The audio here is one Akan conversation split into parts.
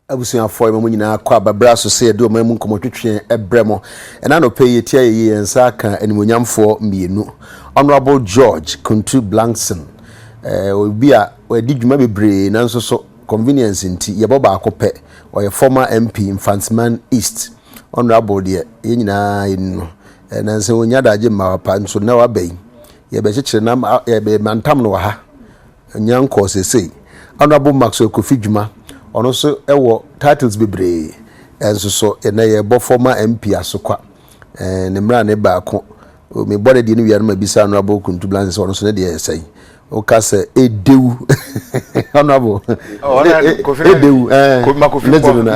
Abusuafoɔ yɛma mo nyinaa kɔ aba berɛ aso sɛ yɛde ɔman mu nkɔmmɔtwetwe brɛ mo. Ɛna anɔpa yi yɛtia yɛyi yɛn nsa aka animuonyamfoɔ mmienu. Honourable George Kuntu Blankson, eh, obi a wadi dwuma bebree nanso so convenience nti yɛbɔ baako pɛ. Ɔyɛ former MP Mfantsiman East. Honourable deɛ yɛn nyinaa yɛni no. Eh, nansa ɔnya adagye mma wapa nso na waba yi. Yɛbɛkyekyere na yɛbɛmantam no wɔ ha. Nya nkɔɔ seesei. Honourable Maxwell Kofi Dwuma, ɔno nso wɔ titles bebree nso so ɛnɛ yɛbɔ former MP Asokwa. Eh, ne mmara ne baako. Mebɔ ne deɛ no wia no ma bisa Honourable Kuntu Blanse sɛ ɔno nso ne deɛ yɛ sɛn. Woka sɛ edewu. Honourable. Edewu. Eh, ne de no no.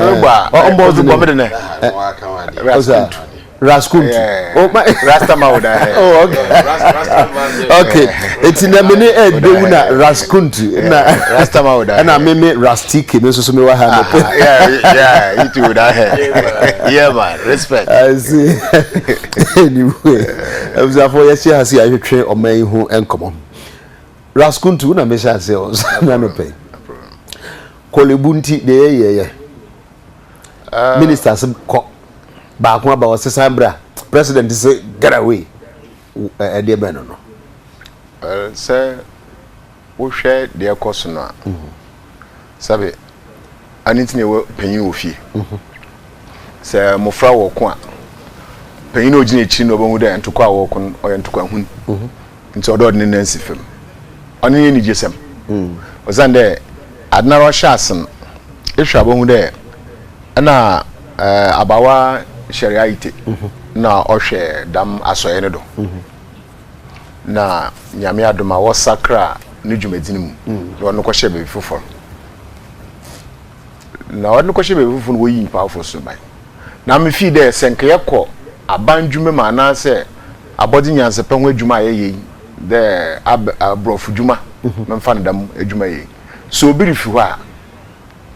Ɔmbɔ de no. Raskuntu. Yeah. Oh, my. Rasta ma wo da. Oh, okay. Okay. Eti na me ne Edewu na Raskuntu. Na Rasta ma wo da. Na me me Rastike me nso so me wa ha. Yeah, you too da. Yeah, man. Respect. I see. Anyway, abusuafo yɛhyɛ ha si ahwehwɛ ɔman yi ho nkɔmɔ. Raskuntu na mehyɛ ase o. Na no pɛ. Kolebu nti de yɛ yɛ. Ministers kɔ baako aba ɔsɛ san bra president sɛ get away ɛdeɛ bɛn no no. Sɛ wohwɛ deɛ ɛkɔ so no a sɛbe ɛno nti na ɛwɔ panyin wɔ fie sɛ mmɔfra wɔ ko a panyin a ɔgyina akyiri na ɔbɛhu dɛ ntokwa a wɔko no ɔyɛ ntokwa hun nti ɔdɔ ɔde ne nan si fam ɔno yɛ anigyesɛm ɔsiane dɛ ade no ara ɔhyɛ ase no ehwɛ a bohu dɛ nna abawa Sheriaite na ɔhwɛ dɛm asɔɛ no do. Na Nyame adom a wɔsakraa no dwumadzi no mu na wɔdze no kɔhyɛɛ beebi fofor. Na wɔdze no kɔhyɛɛ beebi fofor no woyii nyimpa afofor so bae. Na mifii dɛ sɛ nka yɛkɔ aban dwuma mu anaasɛ abɔdze nyansapɛ ho edwuma a yɛyɛ yi dɛ aborɔfo dwuma, memfa no dɛm edwuma yi, sɛ obi rifi hɔ a,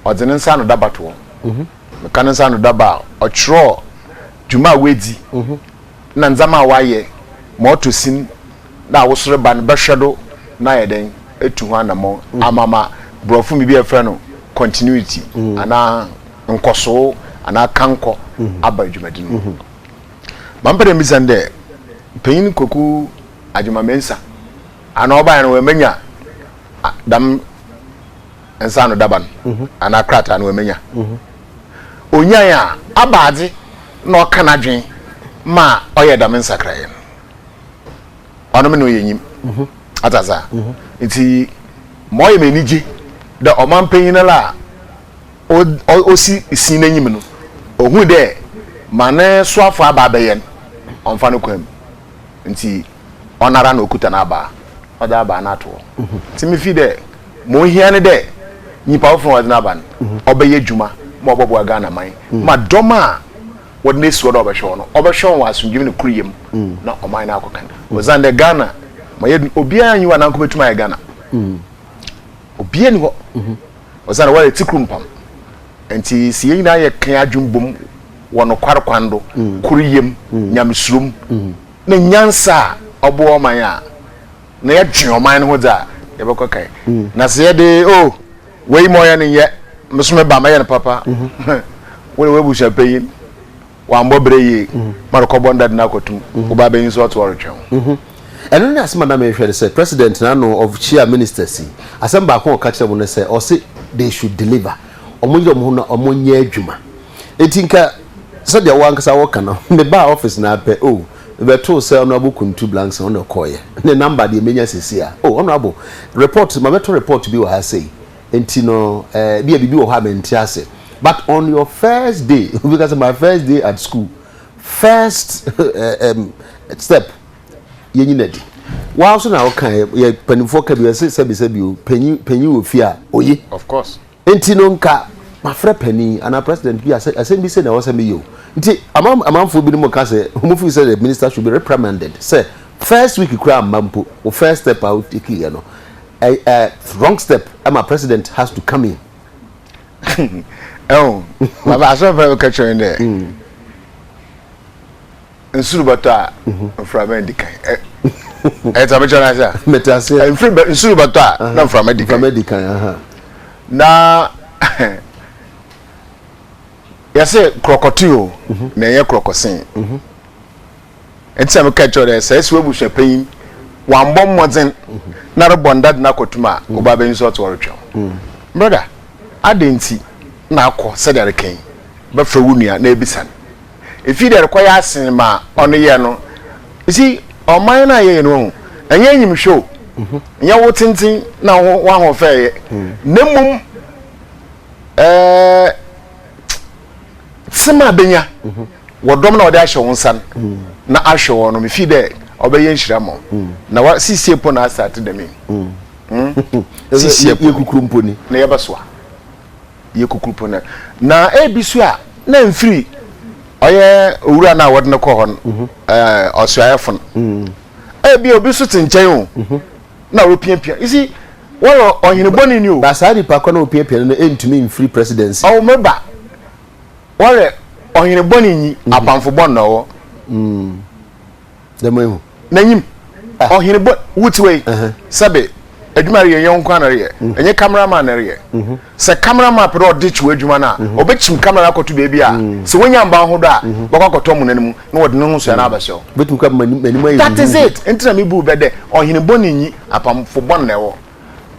ɔdze ne nsa ano daba to hɔ. Meka ne nsa ano daba a, ɔkyerɛw dwuma a oedzi na ndzɛmba a ɔayɛ ma ɔtɔ sin na awoso reba no bɛhwɛ do na ayɛ dɛn etu ho anamɔn ama ma Borɔfo mu biribi a wɔfrɛ no continuity anaa nkɔsoo anaa kankɔ aba dwumadzi no mu. Ma mepɛ dɛ mibisa nye dɛ, Panyin Kwaku Agyemang-Mensah ana ɔbae no oemenya dɛm nsaano daba no mhm. anaa krataa no wamenya mhm. onyae a aba adze na ɔka n'adwen ma ɔyɛ dɛm nsakraeɛ no ɔno me na ɔyɛ nyim mhm. atasa nti ma ɔyɛ m'ani gye dɛ ɔman panyin no la a ɔsi sin n'enyim no ohun dɛ ma ne soafo aba abɛyɛ no ɔmfa no kwan mu nti ɔnoara na okuta n'abaa, ɔdze abaa no ato hɔ. Ntsi mifi dɛ ma ohia nye dɛ nyimpa fofor a ɔdze n'aba no, ɔbɛyɛ edwuma ma ɔbɔboa Ghana man ma dɔm a wɔdze no esi hɔ dɛ ɔbɛhwɛ hɔn no, ɔbɛhwɛ hɔn wɔ asomdwee mu na koryɛ mu na ɔman no akɔ kan. Osiandɛ Ghana ma yɛdu obiara nnyi hɔ a nanko botum ayɛ Ghana. Obiara nnyi hɔ. Osiandɛ wɔyɛ tsikur mpam. Ntsi sɛ hɛn nyina yɛka hɛn adwen bɔ mu wɔ nokwar kwan do, koryɛ mu, nyamesuro mu, na nyansa a ɔboa ɔman a, na yɛdwen ɔman no ho dze a, yɛbɛkɔ kan. Na sɛ yɛde, oh, wei ma ɔyɛ no nyɛ, me so meba mɛyɛ no papa. Wo ne w'abusuapanyin, wambɔ berɛ yie, ma no kɔbɔ ndade no akɔtum, wo ba bɛnyin so ɔte hɔ retwɛn wo. Ɛno ne asɛm a na mehwɛ no sɛ president na ano ɔkyia ministers yi, asɛm baako a ɔka kyerɛ wɔn ne sɛ ɔse they should deliver, wɔn nyere wɔn ho na wɔn nyɛ adwuma. Enti nka sɛdeɛ wo ankasa woka no, mebaa office no ara pɛ, oh, mebɛtoo sɛ Honourable Kuntu Blankson ɔna ɔkɔeɛ. Ne number deɛ menya seesei a. Oh, Honourable, report, mabɛto report bi wɔ ha sei, enti no, eh, ebia biribi wɔ hɔ a mente ase. But on your first day, obi ka sɛ my first day at school, first eh, um, step, yɛnyi no adi. Woa nso na wokaeɛ, yɛ mpanimfoɔ ka bi, wɔse sɛbisɛbi o, panyin, panyin wɔ fie a, oye. Of course. Nti no nka mafrɛ panin anaa president bi a sɛ asɛm bi sei na ɛwɔ sɛ meyɛ o. Nti ama amanfoɔ binom ka sɛ wɔn feel sɛ the minister should be reprimanded sɛ first week koraa amma mpo wo first step a wo take yɛ no ɛ ɛ wrong step ɛma president has to come in. Ɛho, baba asɛm fɛ bɛka kyerɛ ne dɛ nsu rebɛtɔ a mframa di kan. Ɛ sɛ mekyerɛ no ase a. Mete aseɛ. Mfiri bɛ nsu rebɛtɔ a na mframa di kan. Mframa di kan. Na Yɛse korɔkɔte o, na ɛnyɛ korɔkɔsen. Nti na meka kyerɛ dɛ sɛ esi w'abusuapanyin wambɔ mmɔdzen na robɔ nda de no akɔtum a, wo ba banyin so ɔtse hɔ rotweɔn. Brɔda, adɛn ntsi na akɔ sɛdeɛ areka yi, bɛfrɛ wo nua na ebisa no? Efii dɛ rekɔyɛ asen ma ɔno yɛ no, you see, ɔman no a yɛyɛ no wahu, ɛnyɛ enyimhwɛ o, ɛnyɛ wo tsentsen na wo w'ahoɔfɛ yɛ, na mmom ɛɛ tsem a benya wɔ dɔm na wɔde ahyɛ wo nsa no na ahwɛ wɔn no, mefii dɛ ɔbɛyɛ nhyira ma wo. Na wa sisie mpo na asate dɛm yi. Sisie mpo. Yɛ kukuru mpo ni. Na yɛbɛsoa. Yɛ kukuru mpo na. Na ebi so a na mfiri ɔyɛ owura no a wɔde no kɔ hɔ no, ɛɛ ɔsoayɛfo no. Ebi obi so te nkyɛn o. Na ɔrepiapia. You see, wɔyɛ ɔhene bɔne ni o. Ba saa nipa kɔ na ɔpiapia no no ɛntumi mfiri presidency. Ɔwɔ meba. Wɔyɛ ɔhene bɔne nyi, apamfo bɔne na ɔwɔ. Dɛm ehu. N'enyim. Ɔhene bɔ wote wei. Sɛbe adwuma reyɛ nyɛ wo nko ara na reyɛ. Ɛnyɛ camera man na reyɛ. Sɛ camera man pɛ dɛ ɔde kyew adwuma no a, ɔbɛkyim camera no akɔto baabi a sɛ wonya mba ho do a, bɛkɔ akɔtɔ mona no mu na wɔde ne ho soa no abɛhyɛ wo. Bɛtumi kɔ m'anim ayɛ That is it. Nti na mebu bɛ dɛ ɔhene bɔne nyi, apamfo bɔne na ɛwɔ.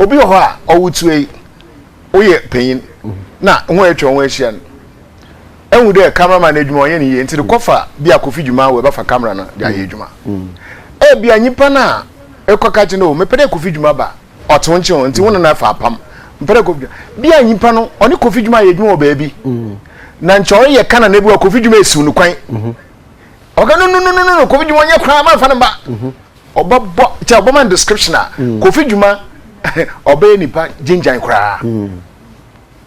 Obi wɔ hɔ a ɔwo tue woyɛ panyin na ho a atwa wo ho ahyia no ehu dɛ cameraman no edwuma ɔnnyɛ no yie ntsi kɔfa bi a Kofi dwuma wɔ ebɛfa camera no de ayɛ edwuma. Ebia nyimpa no a ekɔka kyerɛ no o mepɛ dɛ Kofi dwuma ba ɔtse wo nkyɛn o ntsi wo ne no afa apam mepɛ dɛ Kofi dwuma bi a nyimpa no ɔne Kofi dwuma ayɛ edwuma wɔ beebi na nkyɛ ɔreyɛ ka na na ebi wɔ Kofi dwuma esiw no kwan ɔka no no no no no Kofi dwuma ɔnyɛ koraa mamfa no mba. Ɔbɛbɔ kyɛ ɔbɛma no description a mm. Kofi Dwuma ɔbɛyɛ nipa gyingyan koraa mm.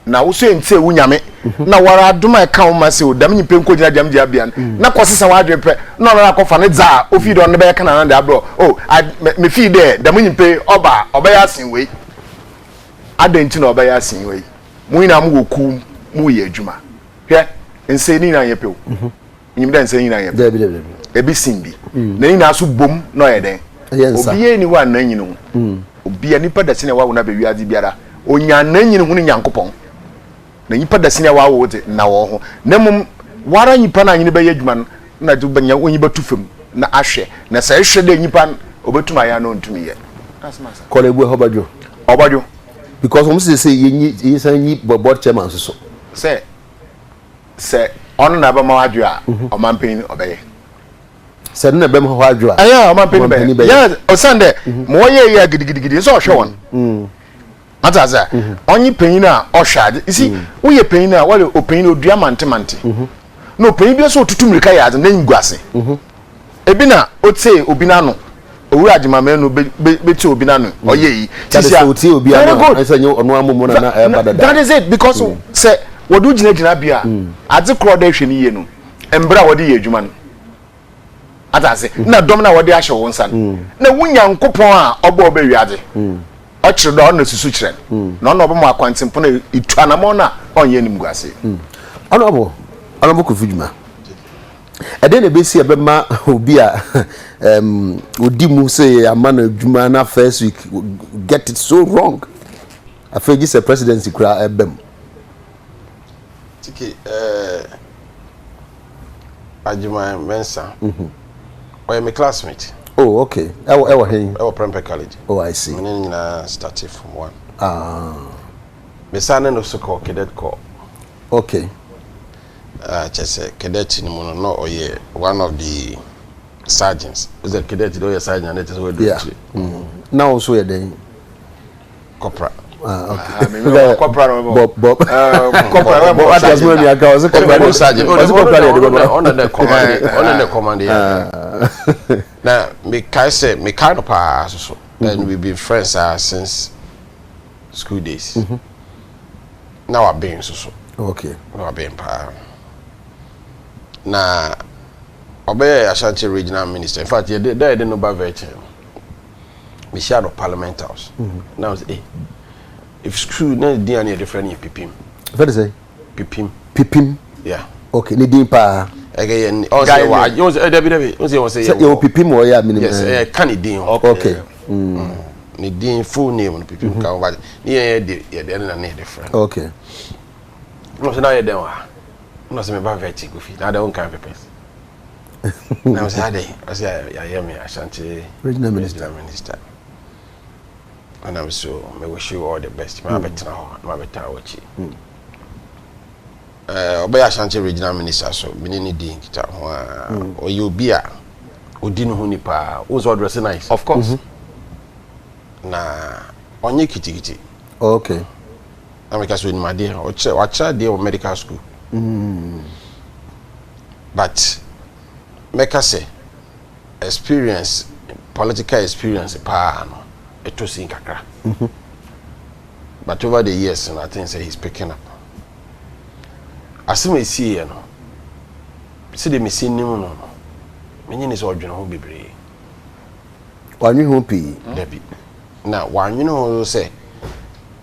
na wosɔ ntie wo nyame mm-hmm. na wara adom a ɛka wo ma sɛ o dɛm nyimpa nkɔ gyina gyam gyina bea no mm. na kɔ sesa w'adwene pɛ na ɔno akɔfa ne dza a ofii dɛ ɔno bɛyɛ kana no de abrɛ o mefii dɛ dɛm nyimpa ɔba a ɔbɛyɛ asen wei adɛn nti na ɔbɛyɛ asen wei mo nyinaa mo wɔ kuw mo yɛ adwuma hwɛ nsɛ ne nyinaa nyɛ pɛ o mm-hmm. Nyim dɛ nsa nyina yɛ pɛ. Ebi sen bi. Na ne nyinaa so bom na ɔyɛ dɛn? Obiara nni hɔ a n'anyin ho. Obia nipa dasani a wɔawo no aba wiadze biara, onya n'anyin ho no Nyankopɔn. Na nyimpa dasani a wɔawo wo dze, nna wɔ ho. Na mbom woara nyimpa no a nye no bɛyɛ edwuma no na dze wobɛnya w'enyi bɛto famu na ahwɛ. Na sɛ ehwɛ dɛ nyimpa no obotum ayɛ anaa onntum nnyɛ. Kɔla ebu ɛhɔ bɛdwo. Ɔbɔdwo. Because wɔn sɛ sɛ yɛnyi yɛsan nyi board chairman nso so. Sɛ Sɛ ɔno na ɛbɛma wadwo a, ɔmanpanyin ɔbɛyɛ. Sɛ ɛno na ɛbɛma hɔ adwo a, ɛyɛ ɔmanpanyin bɛyɛ. Yɛ ɔsan dɛ ma wɔyɛ yɛ gidigidigidi nso ɔhwɛ wɔn. Ate ase a, ɔnye panyin a ɔhwɛ ade. You see, woyɛ panyin a wɔde ɔpanyin odua mante mante. Na ɔpanyin bi nso otutu mmirika yɛ ade n'enyim gu ase. Ebi na otsie obi n'ano. Owura Agyemang Manu be be betsie obi n'ano ɔyɛ yi. That is otsie obi ano a ɛsɛ nye ɔno amomo na na ɛba dada. That is it because sɛ wɔde wo gyina gyinabea a adze kor a ɔda ehwɛ no yie no mbrɛ a wɔde yɛ edwuma no ate ase na dɔm no a wɔde ahyɛ wo nsa no na wo Nyankopɔn a ɔbɔɔ wo bɛ wiadze ɔkyerɛ do a ɔno na susu kyerɛ no na ɔno na ɔbɛma akwantsenpon a etu anamɔn no a ɔnnyɛ enyimguase. Honourable Honourable Kofi Dwuma. Ɛdɛn na ebesi a ɛbɛma obi a um, odi mu sɛ yɛama no adwuma na first week get it so wrong afei gye sɛ presidency koraa ɛba mu. Tike eh, Agyeman Mensah. Ɔyɛ me classmate. Oh, okay. Ɛwɔ ɛwɔ he? Ɛwɔ Prempeh College. Oh, I see. Me ne no nyinaa started from one. Ah. Me san ne no so kɔɔ cadet corps. Okay. Ah, kyerɛ sɛ cadet no mu no na ɔyɛ one of the sergeants. Sɛ cadet de ɔyɛ sergeant na kyerɛ sɛ wadu akyire. Mm. Na wo nso yɛ dɛn? Corporal. Ah, okay. Ah, me me corporal no. Bob Bob. Eh, corporal no. Bob ati asmo mi aka ɔsɛ corporal. Ɔno sergeant. Ɔsɛ corporal yɛ de bɛbɔ. Ɔno na command. Ɔno na command yɛ. Na me kae sɛ me kae no paa so so. And we been friends ah since school days. Mm -hmm. Na waben nso so. Okay. Na waben paa. Na ɔbɛyɛ Ashanti regional minister. In fact, yɛde da yɛde no ba Virgin. Mehyia no Parliament House. Mm -hmm. Na ɔsɛ eh if school na din a na yɛde frɛ no yɛ Pipim. Fɛ de sɛ? Pipim. Pipim. Yeah. Okay, ne din paa. Ɛkɛ yɛ ni ɔsɛ yɛ wɔ ɔsɛ ɛ dabi dabi ɔsɛ yɛ wɔ sɛ yɛ wɔ Pipim wɔ yɛ a minim. Yes, ɛyɛ ka ne din. Okay. Mm. Ne din full name no Pipim ka ho ba ne yɛn yɛ de yɛ de ɛna ne yɛ de frɛ no. Okay. Na ɔsɛ na yɛ dɛn wɔ ha. Na ɔsɛ meba vet Kofi na adɛ wonkan papers. Na mesɛ adɛ ɔsɛ yɛayɛ me Ashanti Regional Minister. Regional Minister. Ɛna me so me wish you all the best. Ma bɛtena hɔ na ma bɛtena w'akyi. Ɔbɛyɛ Ashanti Regional Minister so me ne ne di nkita ho a ɔyɛ obi a ɔdi ne ho ni paa. Wo sɛ ɔdress nice. Of course. Na ɔnyɛ kitikiti. Na meka sɛ onim adeɛ, ɔkyerɛ wakyerɛ adeɛ wɔ medical school. But mɛka sɛ experience, political experience paa no ɛtɔ sin kakra. But over the years no, I think sɛ he's picking up. Asɛm a ɛsiiɛ no, sɛdeɛ mesi nim no, menye ne sɛ ɔdwene ho bebree. Wanwe ho pii. Dabi. Na wanwene ho sɛ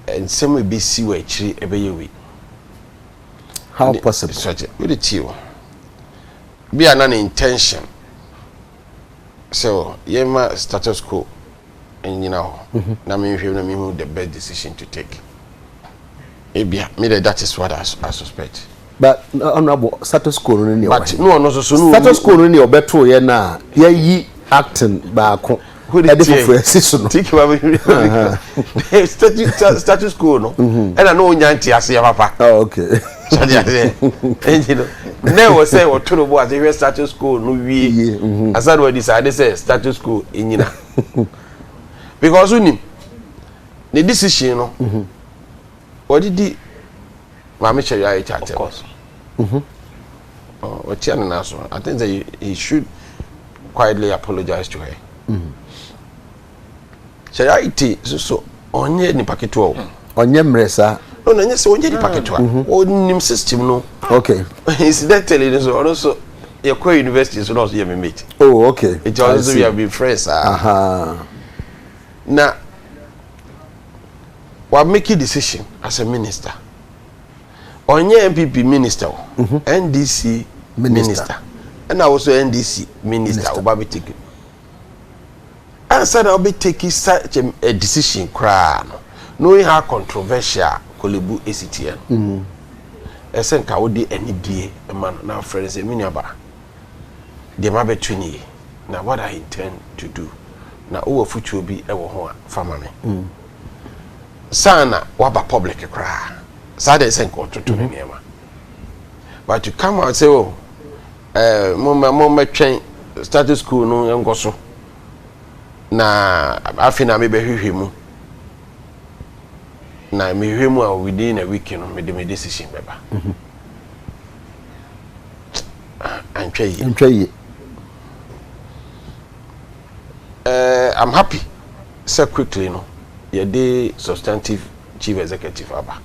nsɛm a ɛbɛsi wɔ akyiri ɛbɛyɛ wei. How possible? Sɔgye, wode tie o. Bi a na ne intention sɛ yɛma status quo nyina hɔ na menhwɛ na mehu the best decision to take. Ebia, me de, that is what I suspect. But Honorable, status quo no ne But no, ɔno nso so no. Status quo no ne ɔbɛto yɛ na yɛyi acting baako ɛde foforɔ asi so no. Tiki wa bɛ status quo no ɛna na onya nte aseɛ papa. Oh, okay. Sɔde aseɛ ɛnti no na ɛwɔ sɛ wɔto no bo ase hwɛ status quo no wie asa na wɔde saa de sɛ status quo nyina, because wonim ne decision no wɔde di Maame Kyerɛ ayɛ kyɛ Of course. Ɔtia ne nan so. I think that he should quietly apologize to her. Kyerɛ ayɛ so ɔnyɛ nipa ketewa o. Ɔnyɛ mmerɛ saa. No, na nyɛ sɛ ɔnyɛ nipa ketewa, ɔnim system no. Incidentally no so, ɔno so yɛkɔ university so na ɔso yɛ me mate. Nti ɔno so we have been friends ah. Na wa make a decision as a minister. Ɔnyɛ NPP minister o, NDC minister. Ɛna also NDC minister ɔba bɛ take ansa na ɔbɛ take such a decision koraa no, knowing how controversial Korle Bu esi teɛ no, ɛsɛ nka wode anidie ma no na afrɛ no sɛ, "Me nuaba, deɛ ma bɛto nie na what I intend to do, na wowɔ afotuo bi wɔ ho a, fa ma me," saa na waba public koraa saa deɛ sɛ nka ɔtoto ne nneɛma. But to come out say, "Oh, mommɛtwɛn status quo no nkɔ so na afei na mebɛhwehwɛ mu, na mehwehwɛ mu a, within a week no mede me decision bɛba," antwa yie. Ntwa yie. I'm happy sɛ quickly no yɛde substantive chief executive aba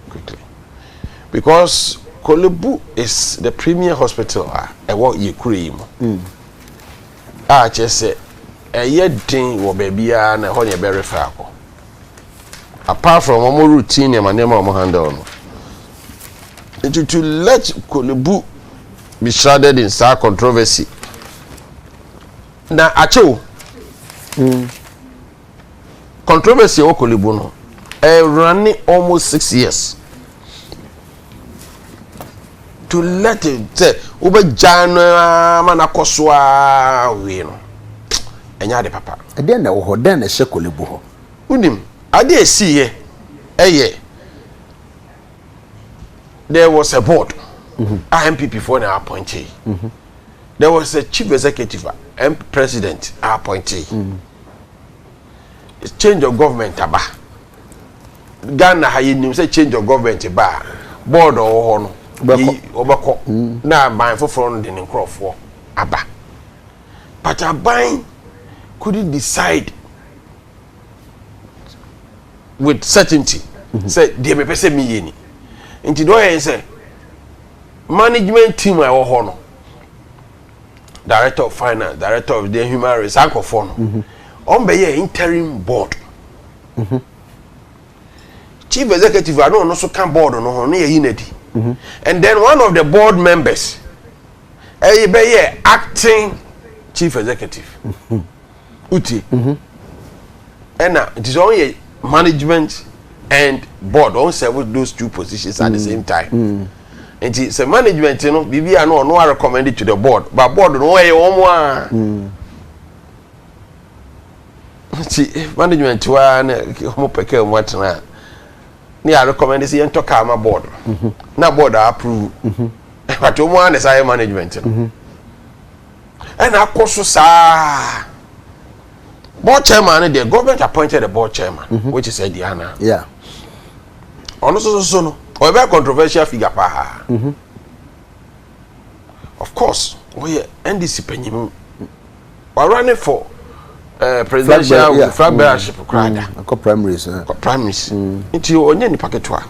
quickly, because Korle Bu is the premier hospital a ɛwɔ yɛ kuro yi mu a kyerɛ sɛ ɛyɛ den wɔ baabiara na ɛhɔ ne yɛbɛ refer akɔ, apart from wɔn routine nneɛma nneɛma a wɔn handle no. Nti to let Korle Bu be shrouded in saa controversy na akyɛw controversy ɛwɔ Korle Bu no ɛrun almost 6 years, to let it sɛ wobɛgyaa no ama no akɔ so a wie no, ɛnyɛ ade papa. Ɛdeɛn na ɛwɔ hɔ? Dɛn na ɛhyɛ Korle Bu hɔ? Wonim ade a ɛsiiɛ ɛyɛ there was a board a NPP foɔ na appointee. There was a chief executive a M president appointee. Change of government aba Ghana ha, yɛnim sɛ change of government ba a, board a ɔwɔ hɔ no Ɔbɛkɔ. Ɔbɛkɔ na aban foforɔ no de ne nkurɔfoɔ aba. But aban couldn't decide with certainty sɛ deɛ mepɛ sɛ meyɛ ni. Nti deɛ ɔyɛ sɛ management team a ɛwɔ hɔ no, director of finance, director of the human resource, saa nkurɔfoɔ no, ɔn bɛyɛ interim board. Chief executive a na ɔno nso ka board no ho no, yɛyi n'adi, and then one of the board members ɛyɛ bɛyɛ acting chief executive. Utie, ɛna nti sɛ ɔyɛ management and board, ɔn serve those two positions at the same time. Nti sɛ management no biribi a no ɔno a recommend to the board, but board no wɔyɛ wɔn a. Nti management wa na wɔn pɛ kaa mu atena a, ne yɛ recommend sɛ yɛntɔ kaa ma board na board a approve, but wɔn a na ɛsɛ ayɛ management no. Ɛna akɔ so saa. Board chairman no deɛ, government appointed the board chairman, which is Ediana. Ɔno nso so no, ɔyɛ very controversial figure paa. Of course, ɔyɛ NDC panyin, wa for presidential flag bearership koraa da. Akɔ primaries. Kɔ primaries, nti ɔnyɛ nipa ketewa,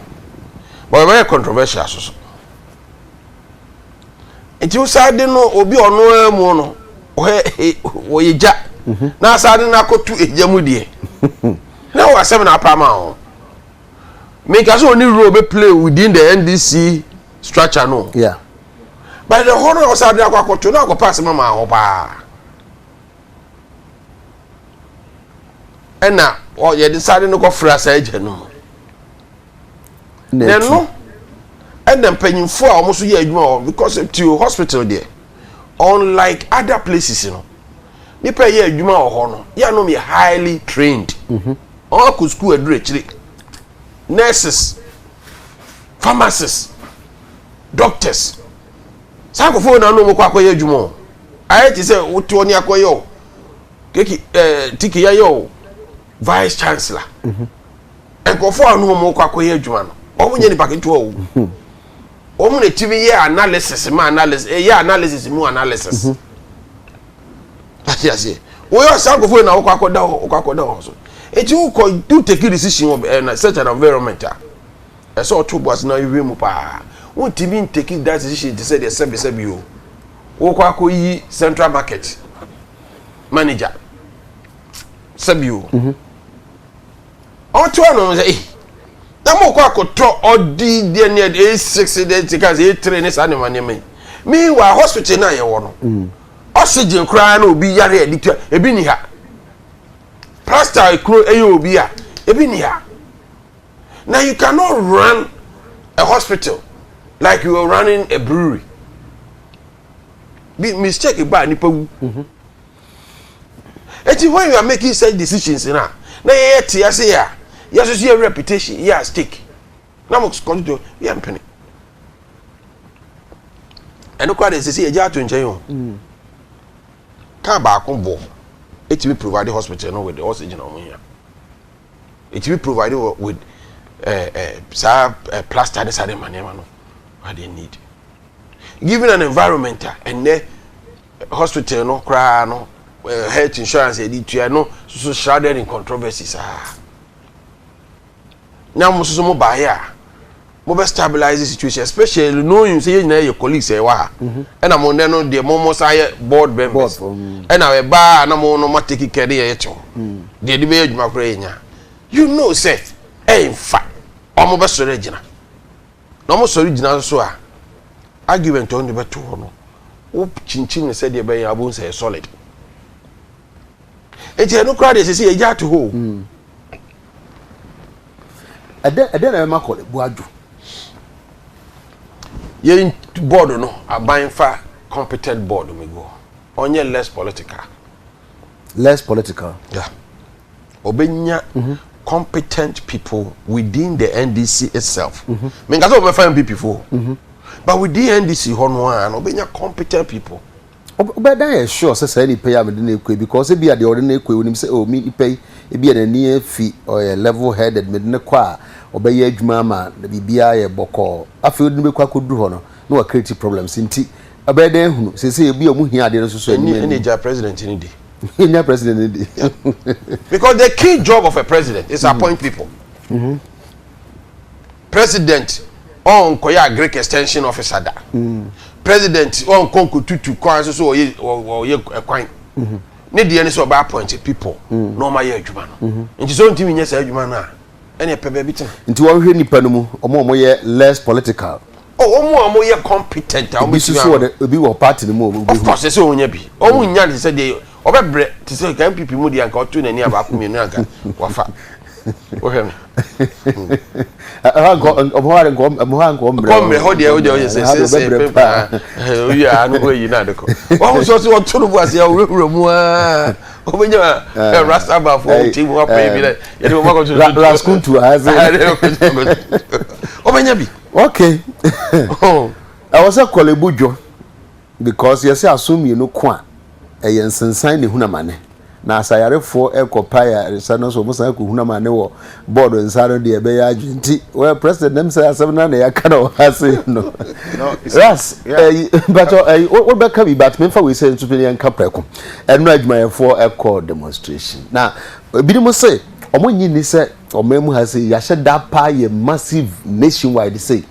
but ɔyɛ very controversial so. So nti wosaade no, obi a ɔno ara mu no ɔyɛ wɔyɛ gya na asaade no akɔto egya mu deɛ, na wɔ asɛm na apa ama ho. Meka sɛ ɔne role bɛ play within the NDC structure no, but the hɔ no a ɔsaade no akɔ akɔto na akɔpa asɛm ama ho paa, ɛna yɛde saade no kɔfra saa agya no mu. Na ɛno ɛna mpanyinfoɔ a wɔn nso yɛ adwuma wɔ, because to hospital deɛ, unlike other places no, nipa yɛ adwuma wɔ hɔ no, yɛ anom yɛ highly trained. Wɔn akɔ school aduru akyire, nurses, pharmacists, doctors, saa akɔfoɔ na anum kɔ akɔyɛ adwuma o. Ayɛ te sɛ wote hɔ ne akɔyɛ o keki tiki yɛyɛ o vice chancellor. Nkurɔfoɔ a anum kɔ akɔyɛ adwuma no, wɔn nyɛ nipa ketewa o. Wɔn na timi yɛ analysis ma analysis, ɛyɛ analysis mu analysis. Ate aseɛ? Wɔyɛ saa nkurɔfoɔ yi na wɔkɔ akɔda hɔ, wɔkɔ akɔda hɔ so. Eti wokɔ do take decision wɔ na such an environment a, ɛsɛ ɔto bo ase na ehwɛ mu paa. Wontumi ntake that decision te sɛ deɛ sɛbi sɛbi o, wokɔ akɔyi central market manager, sɛbi o, ɔto ano sɛ eh na mo kɔ akɔtɔ ɔdi deɛ ne A6 deɛ ti ka sɛ A3 ne saa nneɛma nneɛma yi. Meanwhile, hospital na yɛwɔ no, oxygen koraa na obi yare a yɛde tua ebi ni ha, plaster ekuro ɛyɛ obi a ebi ni ha. Na you cannot run a hospital like you are running a brewery. Bi mistake ba, nipa wu. Eti when you are making such decisions na yɛyɛ te ase a, yɛsoso yɛ reputation yɛ at stake na mo kɔnto yɛ mpene. Ɛno koraa de, sisi yɛgye ato nkyɛn o. Kaa baako bɔ etumi provide hospital no with the oxygen a wɔn hia, etumi provide with ɛɛ ɛɛ saa plaster ne saa de ma nneɛma no what they need, given an environment a ɛnɛ hospital no koraa no, health insurance yɛde tua no soso shrouded in controversy saa. Na mo soso mo baayɛ a, mo bɛ stabilize the situation, especially knowing sɛ yɛn nyinaa yɛ colleagues a ɛwɔ ha, ɛna mo nɛ no deɛ mo sa yɛ board members. Board. Ɛna ɛbaa na mo no mo take care de yɛ kyɛw deɛ de bɛyɛ adwuma koraa yɛ nya. You know sɛ ɛnfa ɔmo bɛ sɔrɔ agyina na ɔmo sɔrɔ gyina nso a, argument a ɔmo de bɛto hɔ no, wo kyinkyin ne sɛdeɛ ɛbɛyɛ abo sɛ yɛ solid. Eti ɛno koraa deɛ, sɛ yɛgya ato hɔ o. Ɛdɛ na ɛbɛma Korle Bu adwo? Yɛn board no, aban fa competent board mi gu hɔ, ɔnyɛ less political. Less political. Yeah, ɔbɛnya competent people within the NDC itself. Menka sɛ ɔbɛfa NPP fo, but within NDC hɔ no a na ɔbɛnya competent people. Wobɛda yɛ sure sɛ saa nipa yi a mede no ekɔ yi, because ebi a deɛ ɔde no ekɔ yi, onim sɛ oh, mi nipa yi ebi a n'ani afi, ɔyɛ level headed, mede no kɔ a ɔbɛyɛ adwuma ama na biribiara yɛ bɔkɔɔ. Afei ɔde no bɛkɔ akɔduru hɔ no na wa create problems, nti ɛbɛyɛ dɛn ehunu sese ebi a ɔmo hia adeɛ no soso anim? Ɛni anim gya president ni di. Enya president ni di. Because the key job of a president is appoint people. President ɔnkɔyɛ agric extension officer da. President ɔnkɔ nkotutu kwan so so ɔyɛ ɔyɛ ɛkwan ne deɛ ne sɛ ɔbɛ appoint people na ɔma yɛ adwuma no. Nti sɛ ɔntumi nyɛ saa adwuma no a, ɛne ɛpɛ baabi tena. Nti wɔhwɛ nipa no mu, ɔmo a ɔmo yɛ less political. Oh, wɔn a wɔyɛ competent a ebi wɔn soso wɔ de ebi wɔ party no mu a of course, ɛsɛ wɔn nya bi. Wɔn nya te sɛ deɛ ɔbɛbrɛ te sɛ nka NPP mu deɛ, anka ɔto n'ani a baako mmienu anka wafa. Wohwɛ me. Kɔ mmerɛ hɔ deɛ wogya woyɛ sɛ sɛsɛ pɛpaa oyi a ano hɔ ayi na ade kɔ wɔn nso ɔsɛ wɔto no bo ase awurawura mu aa wɔbɛnya rasta bafoɔ ti mu apɛ bi dɛ yɛde wɔn akɔto raskuntu ase wɔbɛnya bi. Okay, ɛwɔ sɛ kɔlɛbu dwo Because yɛse aso mmienu ko a, ɛyɛ nsensan na ehunu amane. Na sɛ ayarefoɔ rekɔ pa ayaresa no so wɔn san kɔhunu amane wɔ board nsa no deɛ ɛbɛyɛ adwene nti well president nam sɛ asɛm no na yɛaka no wɔ ha sei no. Ras, ɛyi mpatɔ ɛyi wobɛka bi but memfa wei sɛ nso yɛnka prɛko. Ɛno adwumayɛfoɔ ɛkɔ demonstration. Na ebinom se wɔn nyi ni sɛ ɔman mu ha sei yɛahyɛ da paa yɛ massive nationwide sei.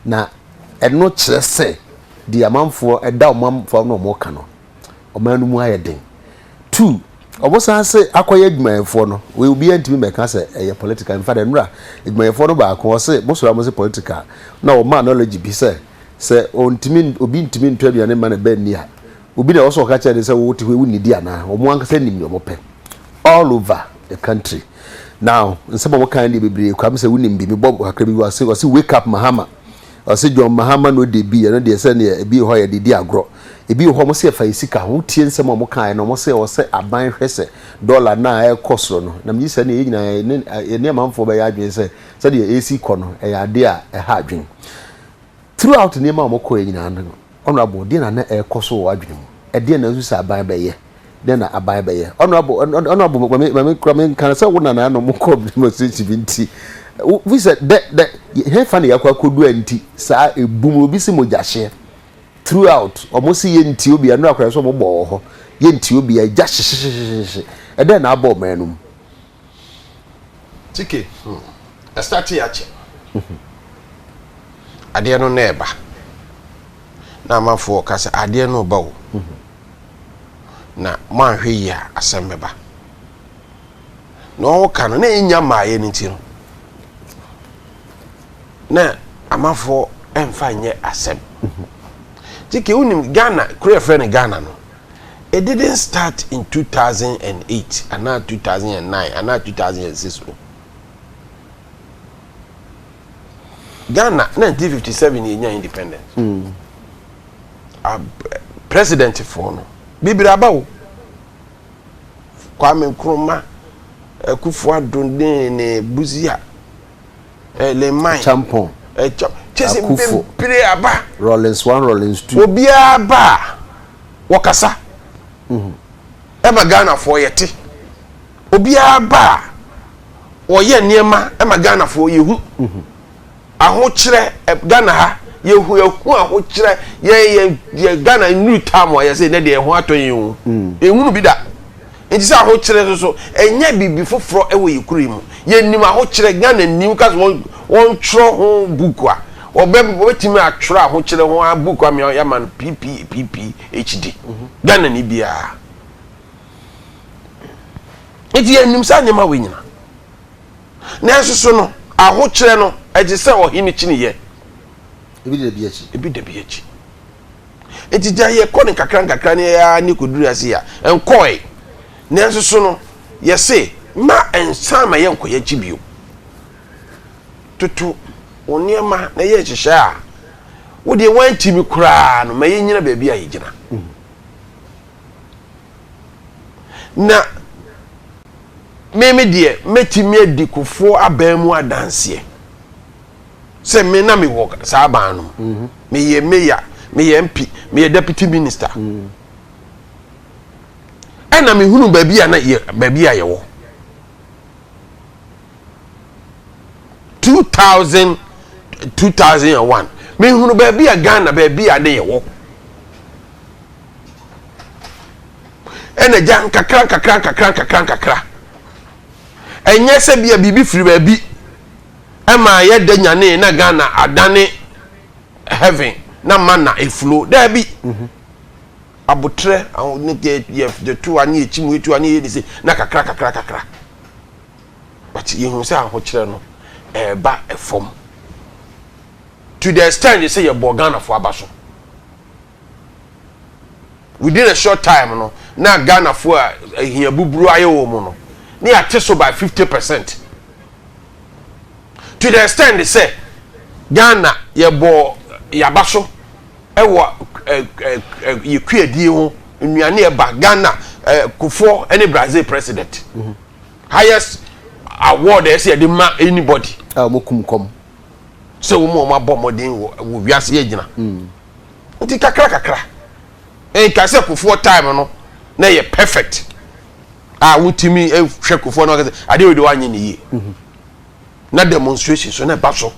Na ɛno kyerɛ sɛ deɛ amanfoɔ ɛda ɔmanfoɔ no wɔn ka no, ɔman no mu ayɛ den. Two, wɔn san se akɔyɛ adwumayɛfoɔ no, wei obiara ntumi mmɛka sɛ ɛyɛ political. In fact, nnura adwumayɛfoɔ no baako ɔse mo sɔrɔ a mo se political, na ɔma analogy bi sɛ sɛ ɔntumi obi ntumi ntɔ aduane mma ne ba nni a, obi na ɛwɔ sɛ ɔka kyerɛ ne sɛ wote hɔ yi wonnidi anaa? Wɔn ankasa nim deɛ wɔpɛ all over the country. Now, nsɛm a wɔka deɛ bebree kwa sɛ wonim bi, mebɔ kakra bi wɔse wɔse wake up Mahama. Ɔse John Mahama no de bi, ɛno deɛ sɛdeɛ ebi wɔ hɔ a yɛde di agorɔ. Ebi wɔ hɔ wɔn se ɛfa yɛ sika ho. Wotie nsɛm a wɔn kaeɛ no, wɔn se ɛwɔ sɛ aban hwɛ sɛ dɔla no a ɛrekɔ soro no. Na megye sɛ ɛneɛ yɛn nyinaa yɛne yɛne amanfoɔ bɛyɛ adwene sɛ sɛdeɛ ɛresi kɔ no ɛyɛ adeɛ a ɛha adwene. Throughout nneɛma a wɔkɔeɛ nyinaa no, Honourable, deɛ na na ɛrekɔ so wɔ w'adwene mu? Ɛdeɛn na wosusu sɛ aban bɛyɛ? Dɛn na aban bɛyɛ? Honourable, honourable, mame mame kura me nka sɛ wo nana no mo kɔ demonstration bi nti, wo fi sɛ dɛ dɛ hefa na yɛakɔ akɔdu a nti saa ebum obi si mogyahyeɛ throughout wɔn si yɛ nti obi ɛno akora sɛ wɔn bɔ wɔ hɔ yɛ nti obi agya hyehyehyehye ɛdɛn na abɔ ɔman no mu. TK, hmm, ɛstate akyɛ. Adeɛ no na ɛba. Na amanfoɔ ka sɛ adeɛ no ba o. Na moanhwɛ yie a asɛm bɛba. Na wɔka no na ɛnya mmaeɛ no nti no na amanfoɔ ɛmfa nyɛ asɛm. TK, wonim Ghana, kuro yɛfrɛ no Ghana no, it didn't start in 2008 anaa 2009 anaa 2006 o. Ghana 1957 yɛnya independence. Mm. President foɔ no bibiri aba o. Kwame Nkrumah, Akufo Addo ne ne Busia, eh, Lemai, Champon, eh, kyɛ sɛ bebree aba. Rollins 1, Rollins 2. Obiara ba a wɔkasa ɛma Ghanafoɔ yɛte. Obiara ba a wɔyɛ nneɛma ɛma Ghanafoɔ yɛhu. Ahokyerɛ Ghana ha yɛhu yɛhu ahokyerɛ yɛ yɛ yɛ Ghana nnuru tam a yɛsɛ ne deɛ ɛho atɔ yɛn o. Yɛhunu bi da. Nti sɛ ahokyerɛ nso so ɛnyɛ biribi foforɔ ɛwɔ yɛ kuro yi mu. Yɛnim ahokyerɛ Ghana nim ka sɛ wɔn wɔntwerɛ ho book a wɔbɛ wɔbɛtumi atwerɛ ahokyerɛ ho a book a yɛama no PPPPHD. Ghana ni biara. Nti yɛnim saa nneɛma wei nyina. Nanso so no, ahokyerɛ no, ɛte sɛ ɔhene kyiniiɛ. Ebi da bi akyi. Ebi da bi akyi. Nti gya yɛkɔ no nkakra nkakra ne yɛa ne kɔduru ase a, ɛnkɔe. Nanso so no, yɛse ma ɛnsan ma yɛnkɔ yɛakyi bio. Toto wo nneɛma na yɛ nhyehyɛe a, wo deɛ woantimi koraa no, ma yɛnyina baabi a yɛgyina. Na me me deɛ mɛtumi adi Kufuor aban mu adanseɛ sɛ me na mewɔ saa aban no mu. Mhm. Meyɛ mayor, meyɛ MP, meyɛ deputy minister. Mm. Ɛna mehunu baabi a na yɛ baabi a yɛwɔ. 2000 2001 mehunu baabi a Ghana baabi a ne yɛwɔ. Ɛna gya nkakra nkakra nkakra nkakra nkakra. Ɛnyɛ sɛ bia biribi firi baabi ɛma yɛda nyanee na Ghana adane heaven na mana eflo. Daabi. Mhm. Abotrɛ ne yɛ to a ne yɛkyi mu yɛtu a ne yɛ ne se na kakra kakra kakra. But yɛhu sɛ ahokyerɛ no ɛreba ɛfam. To the extent sɛ yɛbɔ Ghanafoɔ aba so. Within a short time no, na Ghanafoɔ a ahia buburo ayɛ wɔn mu no, ne yɛate so by 50%. To the extent sɛ Ghana yɛbɔ yaba so ɛwɔ ɛ ɛ ɛ yɛ kuadie ho nnuane ɛba Ghana ɛ Kufuor ɛne Brazil president highest award ɛsɛ yɛde ma anybody. A wɔn kum kɔm. Sɛ wɔn a wɔn abɔ mmɔden wɔ wɔ wiase yɛ gyina. Nti kakra kakra nka sɛ Kufuor time no na yɛ perfect a wotumi hwɛ Kufuor no akasɛ adeɛ wei de wanyɛ ne yie. Na demonstration so na ɛba so.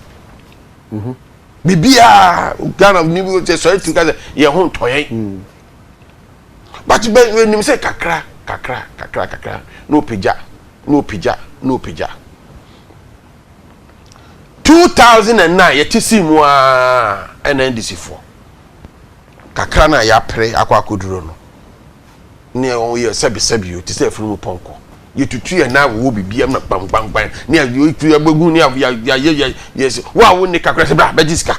Biribiara Ghana ni bi sɛ sɔre tu ka sɛ yɛn ho ntɔ yɛn. But bɛ nim sɛ kakra kakra kakra kakra na opagya na opagya na opagya. 2009 yɛte sii mu aa ɛna NDC foɔ kakra na yɛapere akɔ akɔduro no ne wɔn yɛ sɛbisɛbi o te sɛ afunumu pɔnkɔ yɛtutu yɛn nan wɔ biribi ama gbangbangbang ne yɛtu yɛbɛgu ne yɛyɛ yɛ yɛ wo a wo ne kakra sɛ bra bɛgye sika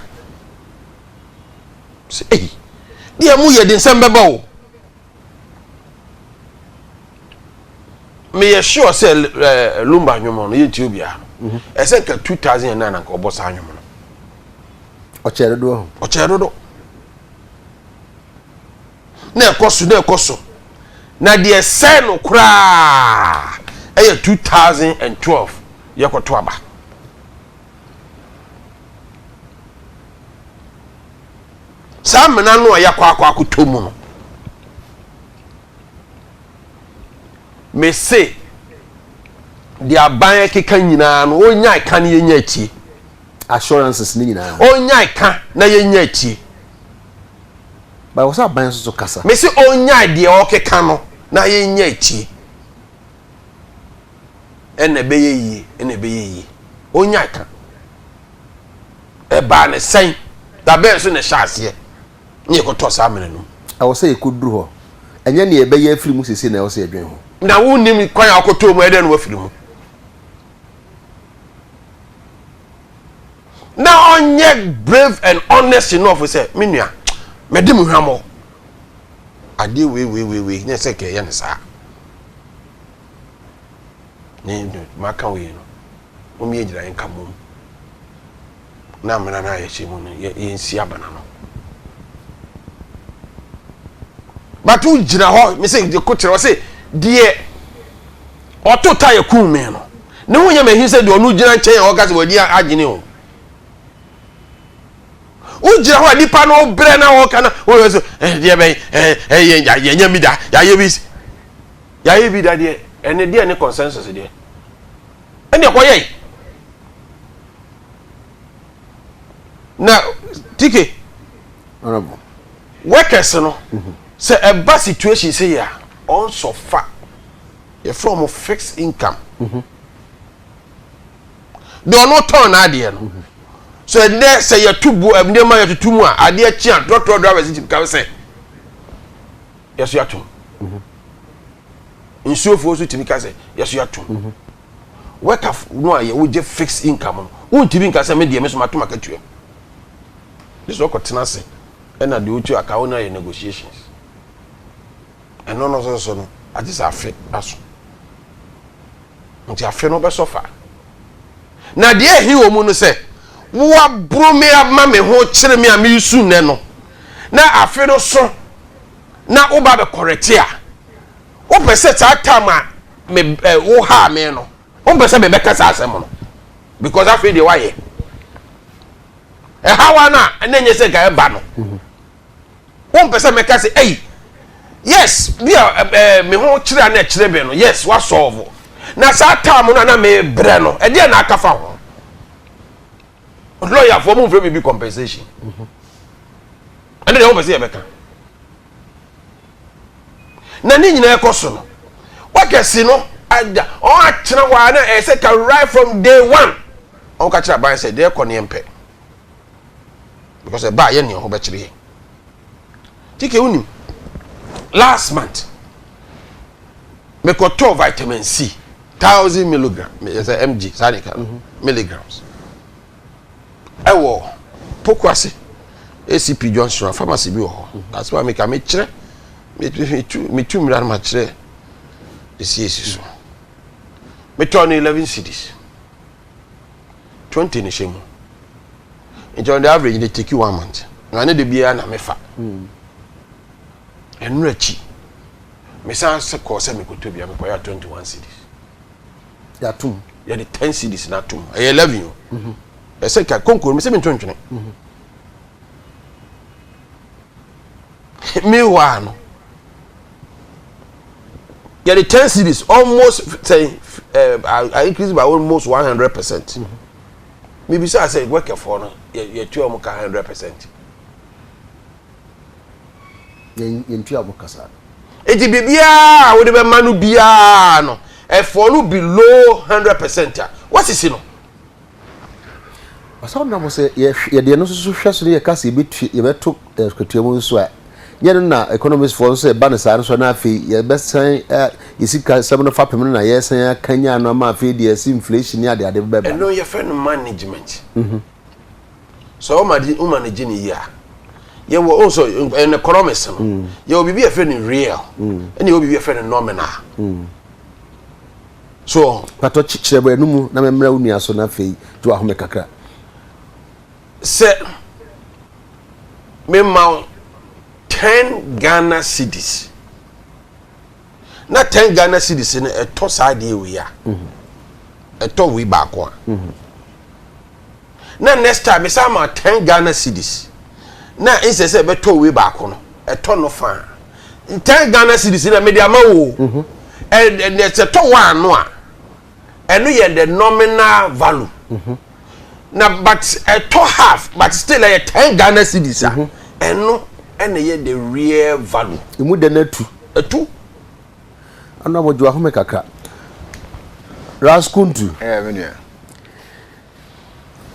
sɛ ei deɛ mu yɛ de nsɛm bɛba o. Meyɛ sure sɛ ɛɛ Lumba nnwom no yɛntie obiara no. Mhm. Ɛsɛ nka 2009 na nka ɔbɔ saa nnwom no. Ɔkyɛɛ dodo ho. Ɔkyɛɛ dodo. Na ɛkɔ so na ɛkɔ so. Na deɛ ɛsɛe no koraa ɛyɛ 2012 yɛkɔto aba. Saa amena no a yɛakɔ akɔ akɔtɔ mu no, mese deɛ aban ɛkeka nyinaa no ɔnyae ka na yɛnya atie. Assurances ne nyinaa. Ɔnyae ka na yɛnya atie. Ba wɔ sɛ aban nso so kasa. Mese ɔnyae deɛ ɔkeka no na yɛnya atie. Ɛna ɛbɛyɛ yie, ɛna ɛbɛyɛ yie. Ɔnyae ka. Ɛbaa ne sɛn? Da bɛn so na ɛhyɛ aseɛ ne yɛkɔtɔ saa amena no mu? Ɛwɔ sɛ yɛkɔduru hɔ. Ɛnyɛ nea yɛbɛyɛ afiri mu seesei na ɛwɔ sɛ yɛdwen ho. Na wonnim kwan a wokɔtɔɔ mu, ɛdɛn na woafiri mu? Na ɔnyɛ brave and honest enough sɛ, me nua, madi mo hwammɔ. Adeɛ wei wei wei wei, nyɛ sɛ kɛyɛ no saa. Ne maka wei no. Mom yɛngyina yɛnka mmom na amena no a yɛhyɛ mu no yɛnsi abena no. But wogyina hɔ me sɛ ko kyerɛ sɛ deɛ ɔto ta yɛ kum me no ne ho nyɛ mahi sɛ deɛ ɔno gyina nkyɛn a ɔka sɛ wadi agyene o. Wogyina hɔ a nipa no brɛ na ɔka na wɔyɛ sɛ eh, deɛ bɛn eh, eh, yɛnyɛ bi da yɛayɛ bi yɛayɛ bi da deɛ ɛne deɛ ne consensus deɛ ɛne ɛkɔyɛe na tike workers no sɛ ɛba situation sɛ yɛ a ɔnsɔ fa yɛfrɛ ɔmo fixed income deɛ ɔno tɔn n'adeɛ no so ɛnɛ sɛ yɛto bu nneɛma yɛtoto mu a adeɛ kye a trɔtrɔ drivers ti ka sɛ yɛso yɛatom nsuofoɔ nso tumi ka sɛ yɛso yɛatom mhm. worker no a yɛwogye fixed income no wontumi nka sɛ me deɛ me so matom akatua mu de sɛ ɔkɔtena ase ɛna deɛ wotu aka wo no ayɛ negotiations ɛno no nso so no agye sɛ afe aso nti afe no bɛsɔ fa na deɛ ɛhi wɔ mu no sɛ woaboro me ama me ho kyerɛ me a meresu nnɛ no na afe no so na woba bɛ kɔrɛte a wopɛ sɛ saa time a me ɛ wo haa me no wompɛ sɛ mebɛka saa asɛm no because afei deɛ woayɛ ɛhawa no a ɛna nyɛ sɛ nka ɛba no wompɛ sɛ mɛka sɛ ɛyi yes bi a ɛɛ me ho kyerɛ a na ɛkyerɛ me no yes wasɔɔvo na saa time no a na mebrɛ no ɛdeɛ na aka fa ho lɔyafoɔ mo mfrɛ biribi compensation ɛne deɛ wopɛ sɛ yɛbɛka na ne nyinaa ɛkɔ so no wakɛse no ada ɔn atena hɔ a na ɛyɛ sɛ ka right from day one ɔn ka kyerɛ aban sɛ deɛ ɛkɔ ne yɛmpɛ because ɛba a yɛ nea ho bɛkyerɛ yɛn tike wonim last month mekɔtɔɔ vitamin c 1000 milligram sɛ mg saa ne ka mhm. milligrams ɛwɔ Pokuase ACP Johnson pharmacy bi wɔ hɔ that's why meka mekyerɛ metu metu mmira no makyerɛ esi esi so metɔɔ no 11 cedis. 20 ne hyɛ mu. Nti on the average they take you one month. Na ne de biara na mefa. Ɛno akyi mesan sɛ kɔɔ sɛ mekɔtɔ bia mekɔyɛ 21 cedis. Yɛatom. Yɛde 10 cedis na atom. Ɛyɛ 11 o. Ɛsɛ ka konko no mesɛ mento ntwene. Meanwhile no yɛde 10 cedis almost say I increase by almost 100%. Mebisa sɛ workerfoɔ no yɛtua wɔn ka 100%. Yɛntua mo kasa. Eti biribiara a wode bɛma no biara no ɛfɔ no below 100% a wasisi no. Ɔsɛ ɔnam sɛ yɛde ɛno nso so hwɛ so ne yɛka sɛ yɛbɛtua yɛbɛto akatua mu nso a nyɛ no na economist foɔ nso ɛba no saa nso na afei yɛbɛsan yɛsika sɛm no fapem no na yɛsan akanya no ama afei deɛ ɛsi inflation ne ade ade bɛba. Ɛno yɛfrɛ no management. Sɛ woma no gye ne yie a yɛwɔ also in economics no yɛwɔ biribi yɛfrɛ no real ɛne yɛwɔ biribi yɛfrɛ no nominal. So patɔ kyerɛ bɔ ɛno mu na memmrɛ wo nua so na afei gye wahome kakra. Sɛ mema wo 10 Ghana cedis na 10 Ghana cedis no ɛtɔ saa adeɛ wei a ɛtɔ wei baako a na next time mesan ma 10 Ghana cedis na nsɛ sɛ ɛbɛtɔ wei baako no ɛtɔ no fa 10 Ghana cedis na mede ama wo ɛ sɛ tɔ wɔ ano a ɛno yɛ the nominal value na but ɛtɔ half but still ɛyɛ 10 Ghana cedis a ɛno ɛna yɛ the real value. Emu dɛ no atu. Ɛtu. Ɔno abɔdwo wahome kakra. Raskuntu. Ɛyɛ me nua.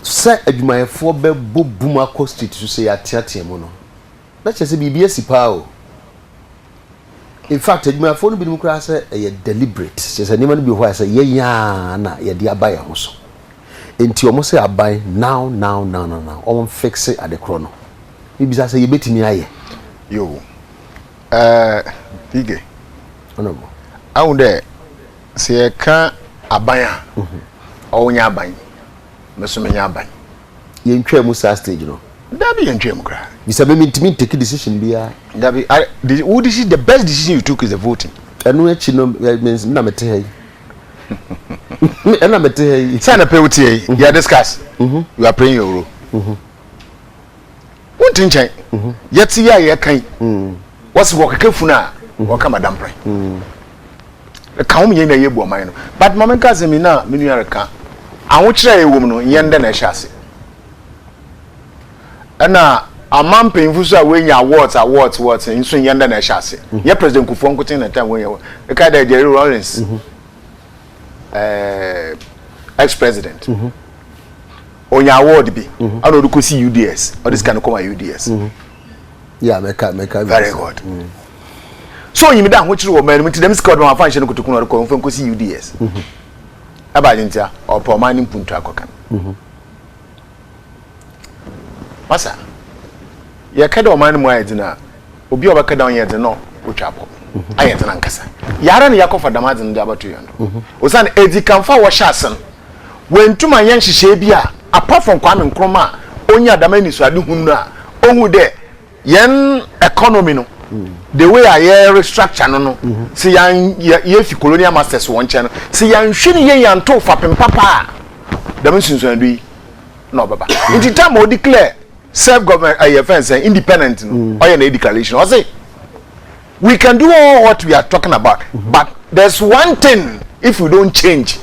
Sɛ adwumayɛfoɔ bɛbɔ bum akɔ street so sɛ yɛateatea mu no na kyerɛ sɛ biribi asi paa o. In fact adwumayɛfoɔ no binom koraa sɛ ɛyɛ deliberate, kyerɛ sɛ nneɛma no bi wɔ hɔ a sɛ yɛnyaa na yɛde aba yɛn ho so. Nti ɔmo sɛ aban now now now now now ɔmo fix ade korɔ no. Bibisa sɛ yɛbɛtumi ayɛ. Yo. Ige. Ɔno mo. Ahu dɛ sɛ yɛka aban a ɔwo nyɛ aban, me so menyɛ aban. Yɛntwa mu saa stage no. Dabi, yɛntwa mu koraa. Bisa me mentumi ntake decision biara. Dabi, the, wo decision, the best decision you took is the voting. Ɛno akyi no na mete ha yi. Ɛna mete ha yi. Sɛ na pɛ wotie yi, yɛ discuss. You are playing your role. Wonte nkyɛn. Yɛte yi a yɛka yi. Wɔsi wɔkeka funu a wɔka madam prɛ. Ka ho yɛn na yɛbu ɔman no. But maame nka sɛ mi na me nua reka. Ahokyerɛ a ɛwɔ mu no yɛn dɛ na ɛhyɛ ase. Ɛna ama mpanyinfo so a wɔanya awards awards awards nso yɛn dɛ na ɛhyɛ ase. Yɛ President Kufuor nkoten na time wɔnya. Ɛka dɛ Jerry Rawlings. Ex president. Onya award bi. Ɛna ɔde kɔsi UDS. Ɔde sika no kɔma UDS. Yeah, mɛka mɛka. Very good. So onyim dɛ ahokyere wɔ ɔman no mu nti dɛm sika ɔde wɔn afa nhyɛ no kotoku na ɔde kɔ ɔmfa nkɔsi UDS. Ɛba ade ntia ɔpɛ ɔman no mpuntu akɔka no. Masa yɛka dɛ ɔman no mu ayɛ dzen a obi a ɔbɛka dɛ ɔnyɛ dzen no otwa abɔ ayɛ dzen ankasa. Yɛara na yɛakɔfa dɛm adze no de abɛto yɛn do. Osiane edzikanfo a wɔhyɛ ase no wɔntum anyɛ nhyehyɛe bi a apart from Kwame Nkrumah a onya dɛm anisoadehunu no a ohu dɛ yɛn economy no the way a yɛ restructure no sɛ yɛn yɛ yɛfi colonial masters wɔn nkyɛn no sɛ yɛnhwɛ ne yɛn yɛnto fapem papa a dɛm nsunsuando yi na ɔbɛba. Nti time a ɔdeclare self government ɛyɛ fɛn sɛ independent no ɔyɛ na declaration ɔse we can do all what we are talking about, but there's one thing: if we don't change,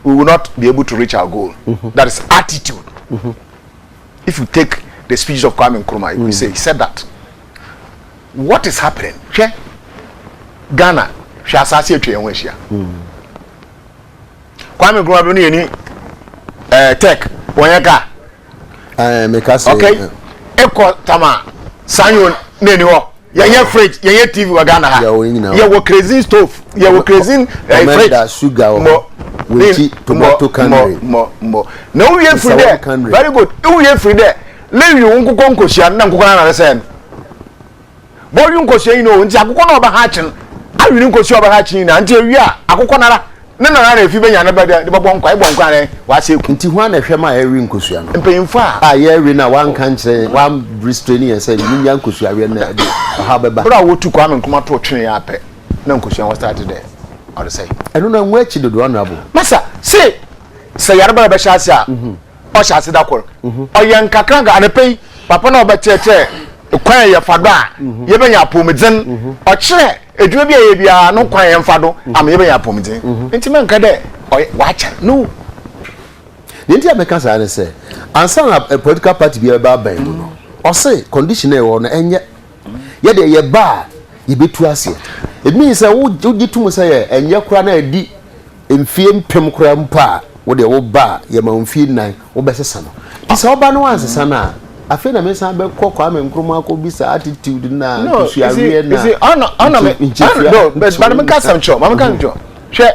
we will not be able to reach our goal. That is attitude. If you take the speech of Kwame Nkrumah, you will say he said that. What is happening? Hwɛ Ghana, hwɛ asase atwa yɛn ho ahyia. Kwame Nkrumah bi no yɛ ni tech wɔnyɛ kaa. Meka sɛ. Okay, ekɔ tama sanyo na eni hɔ yɛnyɛ fridge, yɛnyɛ TV wɔ Ghana ha. Yɛwɔ nyinaa. Yɛwɔ kerosene stove, yɛwɔ kerosene fridge. Komenda sugar wɔ hɔ. Wechi tomato cannery. Mbɔ mbɔ na wowie firi dɛ Nsawa cannery. Very good. Wowie firi dɛ lewi wo nkokɔ nkosua na nkokɔ na sɛ no bɔwi nkosua yi no nti akokɔ na ɔbɛha akye no awiri nkosua ɔbɛha akye nyinaa nti ewie a akokɔ nara. Ne nana na efi benya ne ba de de bɛbɔ nkwa, ebɔ nkwa ne w'ase eku. Nti hwan na ɛhwɛ ma yɛwe nkosua no? Mpanyimfo a. A yɛwe no a wanka nkyerɛ yɛn, wan restrain yɛn sɛ munnya nkosua weɛ no ɛde ɔhaw bɛba. Bere a wotu Kwame Nkrumah too twene ara pɛ na nkosua wɔ start dɛ ɔresɛe. Ɛno no ɛnwo akyi dodo Honourable. Masa, se sɛ yarba rebɛhyɛ ase a, ɔhyɛ ase da kor. Ɔyɛ nkakrankra, anapa yi papa no a ɔbɛkyerɛkyerɛ kwan a yɛfa do a yɛbɛnya apɔwmudzen, ɔkyerɛ edwuma bi a yɛyɛ biara no kwan a yɛmfa do ama yɛbɛnya apɔwmudzen. Ntsi mennka dɛ ɔyɛ ɔakyɛr, no. Nea nti a mɛka saa ne sɛ, ansa na political party biara bɛba aban mu no, ɔse condition a ɛwɔ hɔ no ɛnyɛ. Yɛ deɛ yɛba a yɛbɛtu aseɛ. It means sɛ wogye tom sɛ yɛ ɛnyɛ koraa na adi mfie mpem koraa mpo a, wo deɛ woba a yɛma wo mfie nnan wobɛsesa no. Nti sɛ woba na woansesa no a, afei na mesan bɛkɔ Kwame Nkrumah akɔbisa attitude na nkusuaweɛ na nkyefua. No, but ma menka asɛm kyerɛ wo, ma menka asɛm kyerɛ wo. Hwɛ,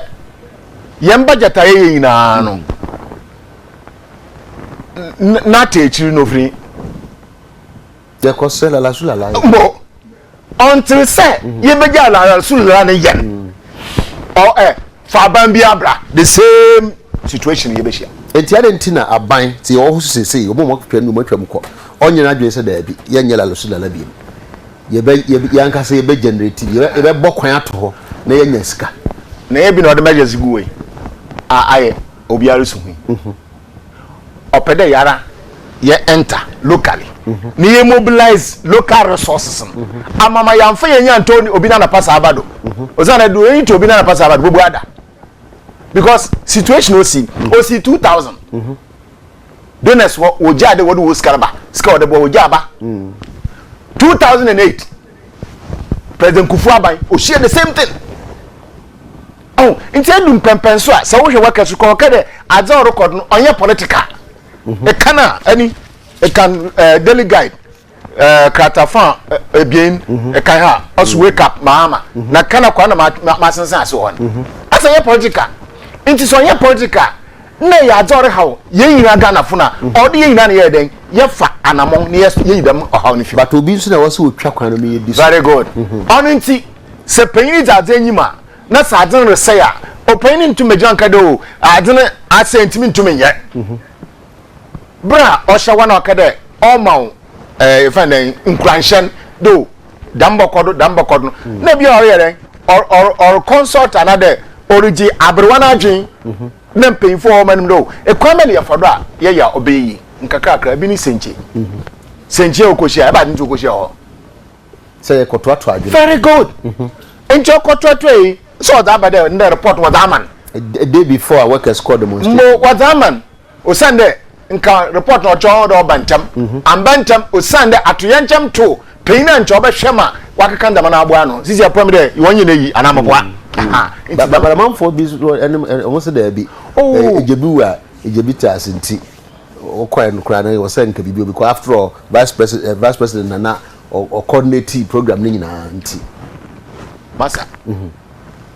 yɛn budget a yɛyɛ nyinaa no, n'ata akyiri no ofiri. Yɛkɔ sɛ lalasu lala. Mbo until sɛ mhm. yɛbɛgya lalasu lala ne yɛn mm. ɔ ɛ fa aban bi abra the same situation yɛbɛhyia. Nti adɛn nti na aban te yɛwɔ hɔ so seesei wɔn a wɔatwa no wɔatwa mu kɔ ɔnyɛ n'adwene sɛ daabi yɛnyɛ lalasu lala bio yɛbɛ yɛbɛ yɛn ankasa yɛbɛ generate yɛbɛ yɛbɛbɔ kwan ato hɔ na yɛanya sika. Na yɛ bi na ɔde measures gu wei a ayɛ obiara su ho yi. Mhm. Ɔpɛ dɛ yara yɛ enter locally na yɛ mobilize local resources no ama ma yɛamfa yɛn nya ntɔ obi n'anapa saa aba do. Osiandɛ do enyi to obi n'anapa saa aba do bobu ada because situation osi osi 2000 donors wɔ wogyaa dɛ wɔde wɔ sika ba sika wɔde bɔ wogyaa ba 2008 President Kufuor aban ohyia the same thing. Oh, nti edu mpɛmpɛn so a sɛ wohwɛ workers kɔ ɔkɛ dɛ adze a ɔrokɔ do no ɔnyɛ political. Eka no a ɛni eka eh, daily guide eh, kratafa ebien eka ha ɔso wake up Mahama na ka na kwa na masensan ase hɔ no. Asɛ ɔnyɛ political. Nti sɛ ɔnyɛ political na ɛyɛ adze a ɔrehaw yɛn nyinaa Ghanafo no a ɔwɔ dɛ yɛn nyinaa na yɛyɛ dɛn yɛfa anamɔn na yɛyi dɛm ɔhaw no fi hɔ. But obi nso na ɛwɔ sɛ otwa kwan no na yɛdi so. Very good. Ɔno nti sɛ panyin dze adze enyim a na sɛ adze no resɛe a, ɔpanyin no nntum mmegyina nka dɛ oh, adze no asɛe ntsi menntum nnyɛ. Ber a ɔhyɛ hɔ na ɔka dɛ ɔrema wo ɛɛ yɛfrɛ no dɛn, nkuranhyɛ no dɛ oh, dɛm bɔkɔ do, dɛm bɔkɔ do no, nna bi a ɔreyɛ dɛn, ɔreconsult anaadɛ ɔregye aberewa n'adwen na mpanyimfo a wɔwɔ ɔman no mu dɛ oh, kwan bɛn na yɛfa do a yɛyɛ a ɔbɛyɛ yie, nkakrakra, bi ne sɛnkyɛ. Sɛnkyɛ a okohyia, ebɛnadze ntsi okohyia hɔ? Sɛ yɛkɔtoatoa adwene. Very good. Nti ɔkɔtoatoa yi sɛ ɔdze aba dɛ ndɛ report wɔdze ama no. A day before a workers kɔ demonstration. Mbo wɔdze ama no osiandɛ nka report no ɔkyɛ ɔwɔ dɛ ɔba ntsɛm. Ammba ntsɛm osiandɛ atoyɛnkyɛm too panyin a nkyɛ ɔbɛhwɛ ma wɔakeka ndzɛmba no aboa ano. Sisi ɛpɛ mu dɛ wɔnyɛ no eyi anaa moboa. Nti dɛm. But amanfoɔ bi nso ɛnom wɔn sɛ daabi. Egya bi wu a egya bi te ase nti wɔkɔɛ no koraa no wɔ sɛ nka biribi because after all vice president vice president nana ɔ coordinate program no nyinaa nti. Masa,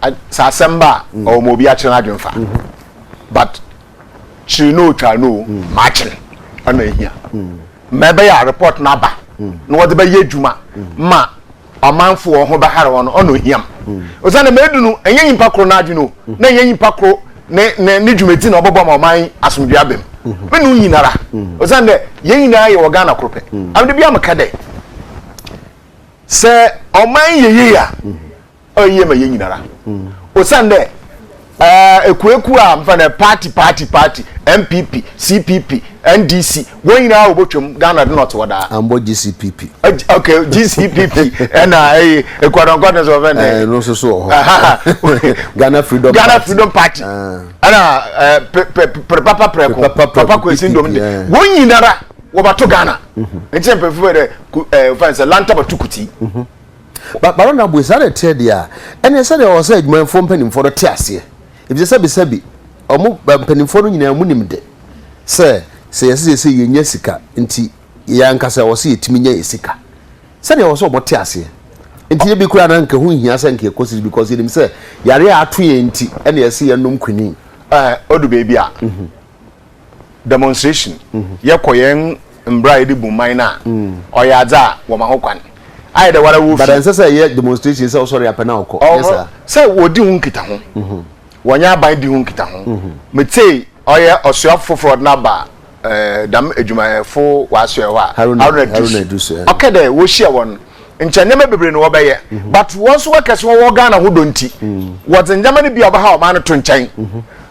sɛ asɛm ba a, ɔwɔ ma obi akyerɛ n'adwene fa. But kyere no otwa no makyere ɛna ehia. Ma ɛbɛyɛ a report no aba na wɔde bɛyɛ adwuma ma ɔmanfo wɔn ho bɛhare wɔn no ɔna ohia m. Osiane ma edu no ɛnyɛ nyimpa koro n'adwene o na ɛnyɛ nyimpa koro ne ne ne dwumadzi na ɔbɛbɔ ma ɔman asomdwe aba mu. Me no nyinara. Osiane dɛ yɛn nyinaa yɛwɔ Ghana koro pɛ. Ame bi a meka dɛ sɛ ɔman yɛ yie a ɔyɛ yie ma yɛn nyinara. Osiane dɛ ekuakuo a mfa no party party party NPP, CPP, NDC wɔn nyinaa wɔbɛtwam Ghana de na ɔte hɔ daa. Ambɔ GCPP. Okay, GCPP ɛna ɛyi ekuadɔnkɔ ne so ɔfɛn dɛ. Ɛno nso so wɔ hɔ. Ghana Freedom Party. Ghana Freedom Party. Ɛna pere papa prɛko papa kwesi ndom de wɔn nyinara wɔbɛto Ghana. Nti mpanyinfo bɛ dɛ ɛɛ fɛn sɛ lanta bɛto kuti. Ba ba na boe saa na ɛteɛ deɛ a, ɛneɛ sɛdeɛ ɔwɔ sɛ adwumayɛfoɔ mpanimfoɔ no te aseɛ. Efisɛ sɛbisɛbi, wɔn mpanimfoɔ no nyinaa wɔn nim de sɛ sɛ yɛsɛ sɛ yɛnya sika nti yɛn ankasa ɛwɔ sɛ yɛtumi nya yɛ sika. Sɛdeɛ ɛwɔ sɛ wɔn te aseɛ. Nti ebi koraa na nka ho nhia sɛ nka yɛkɔ sisi because yɛnim sɛ yareɛ a ato yɛn nti ɛna yɛsɛ yɛnom quinine. Ɛɛ odu baabi a. Demonstration, yɛkɔ yɛn mbra a yɛde bu man no a, ɔyɛ adze a wɔma ho kwan. Ayɛ dɛ woara wo But fie. ɛnsɛ sɛ ɛyɛ demonstration sɛ wosɔre apɛ na wokɔ, nyɛ saa? Sɛ wɔdi ho nkitaho. Wɔnye aban di ho nkitaho. Metsee ɔyɛ ɔsoafo fofor a ɔdze no aba dɛm edwumayɛfo w'asoɛe hɔ a, Haruna Haruna Iddrisu, Iddrisu, ɔkɛ dɛ wohyia hɔn no, nkyɛ ndzɛmba beberee na wɔbɛyɛ, but hɔn so wɔkɛ so wɔwɔ Ghana ho dɔ ntsi, wɔdze ndzɛmba no bi a ɔbɛhaw ɔman no to nkyɛn.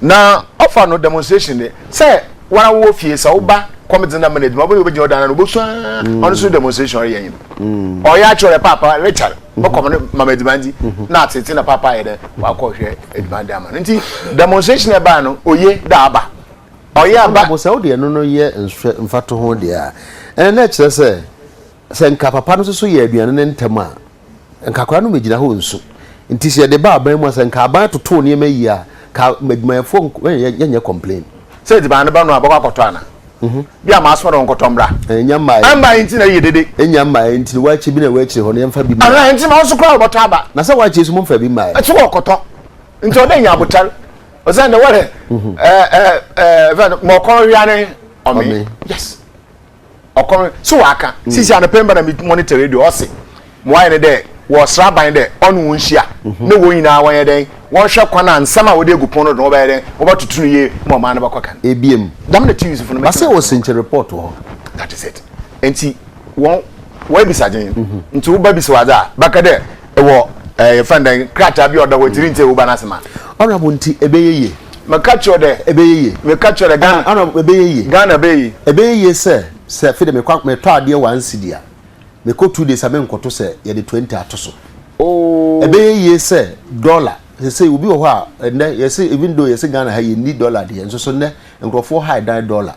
Na ɔfa no demonstration de, sɛ woara wowɔ fie, sɛ wo ba kɔm dze no ama no edziban, ɔbɛyɛ obegyina ɔdan no ano, obosu aa, ɔno so demonstration ɔreyɛ nye no. Ɔyɛ akyerɛ dɛ paapa Richard, bɔkɔ no ma me edziban dzi, na atseetsee na paapa ayɛ dɛ ɔakɔ hwɛ edziban de ama no. Ntsi demonstration a ɛbae no, oye dɛ aba. Ɔyɛ aba. Honourable, sɛ wode ɛno no yɛ nhwɛ mfatoho deɛ a, ɛnɛ na ɛkyerɛ sɛ, sɛ nka papa no nso so yɛ aduane no ntɛm a, nka akwadaa no mmɛgyina hɔ nsu. Nti sɛ yɛde ba aban mu a, sɛ nka aban totoo nneɛma yie a, nka adwumayɛfoɔ yɛnyɛ complain. Sɛ edziban no ba no a, bɔkɔ akɔtɔ ana? Bi a masoma dɛ wɔnkɔtɔ mbra. Enya mmaeɛ. Ɛmbaeɛ nti na ɛyɛ dede. Enya mmaeɛ nti no waakye bi na ɛwɔ akyire hɔ no yɛmfa bi mma. Aha nti ma nso koraa wɔbɔtɔ aba. Na sɛ waakye so momfa bi mmaeɛ. Ɛso wɔkɔtɔ nti ɔdɛ nya abotar ɔsan dɛ wɔrɛ ɛɛ ɛɛ ɛɛ ma ɔkɔn wia ne ɔme. Yes. Ɔkɔm so waka mm. Sisi anɔpɛ mba na mi monitor radio ɔse mo ayɛ ne dɛ wɔsra aban dɛ ɔne wɔn nhyia mhm. ne wɔn nyinaa wɔnyɛ dɛn wɔnhwɛ kwan a nsɛm a wɔde agu pon no do wɔbɛyɛ dɛn wɔbɛtoto no yie ma ɔman no bɛkɔ kan. Ebiem. Dɛm na TUC fo no. Basa wɔ senkyɛ report wɔ hɔ. That is it. Nti wɔn wɔabisa gyen mhm. nti woba bisa wadze a bɛka dɛ ɛwɔ ɛɛ yɛfrɛ no dɛn krataa bi a ɔda hɔ tiri nti woba n'asɛm a. Honourable nti ɛbɛyɛ yie. Meka kyerɛ dɛ. Ɛbɛyɛ yie. Meka kyerɛ dɛ Ghana. Honourable ɛbɛyɛ yie. Ghana ɛbɛyɛ yie. Ɛbɛyɛ yie sɛ sɛ afei de mekɔ metɔ adeɛ one cedi a mekɔ 2 days a menkɔto sɛ yɛde 20 ato so. Oh. Ɛbɛyɛ yie sɛ dollar sɛ obi wɔ hɔ a ɛnɛ yɛsɛ even though yɛsɛ Ghana ha yɛnni dollar deɛ nso so nnɛ nkurɔfoɔ ha dan dollar.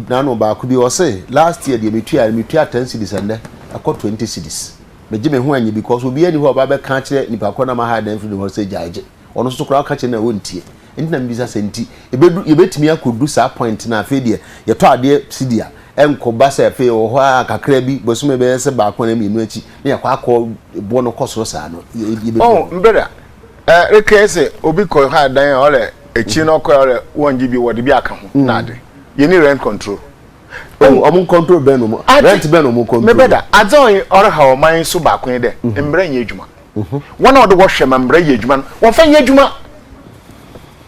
Nano baako bi ɔse last year deɛ metua metua 10 cedis ɛnɛ ɛkɔ 20 cedis. Megye me ho anyi because obiara nni hɔ a ɔba bɛka akyerɛ nipa korɔ na maha dan firi ne hɔ sɛ gyae gye. Ɔno nso koraa ɔka kyerɛ no a ɔntie. Nti na mebisa sɛ nti ɛbɛdu yɛbɛtumi akɔdu saa point no a afei deɛ yɛtɔ adeɛ sidi a ɛnkɔba sɛ afei ɛwɔ hɔ a kakra bi bosome bɛyɛ sɛ baako anaa mmienu akyi na yɛakɔ akɔ boɔ no kɔ soro saa no yɛbɛdu Oh, mbrɛ eh, rekɛyɛ sɛ obi kɔ ha dan a ɔlɛ akyiri no ɔkɔ a ɔlɛ wɔngye bi wɔde bi aka ho na ade. Yɛni rent control. Oh, ɔmo control bɛn na ɔmo rent bɛn na ɔmo control. Mebɛ da adze a ɔrehaw ɔman yi so baako nye dɛ mhm. mbra nyɛ adwuma. Mhm. Wɔn a wɔde wɔhwɛ ma mbra yɛ adwuma no wɔmfa nyɛ adwuma.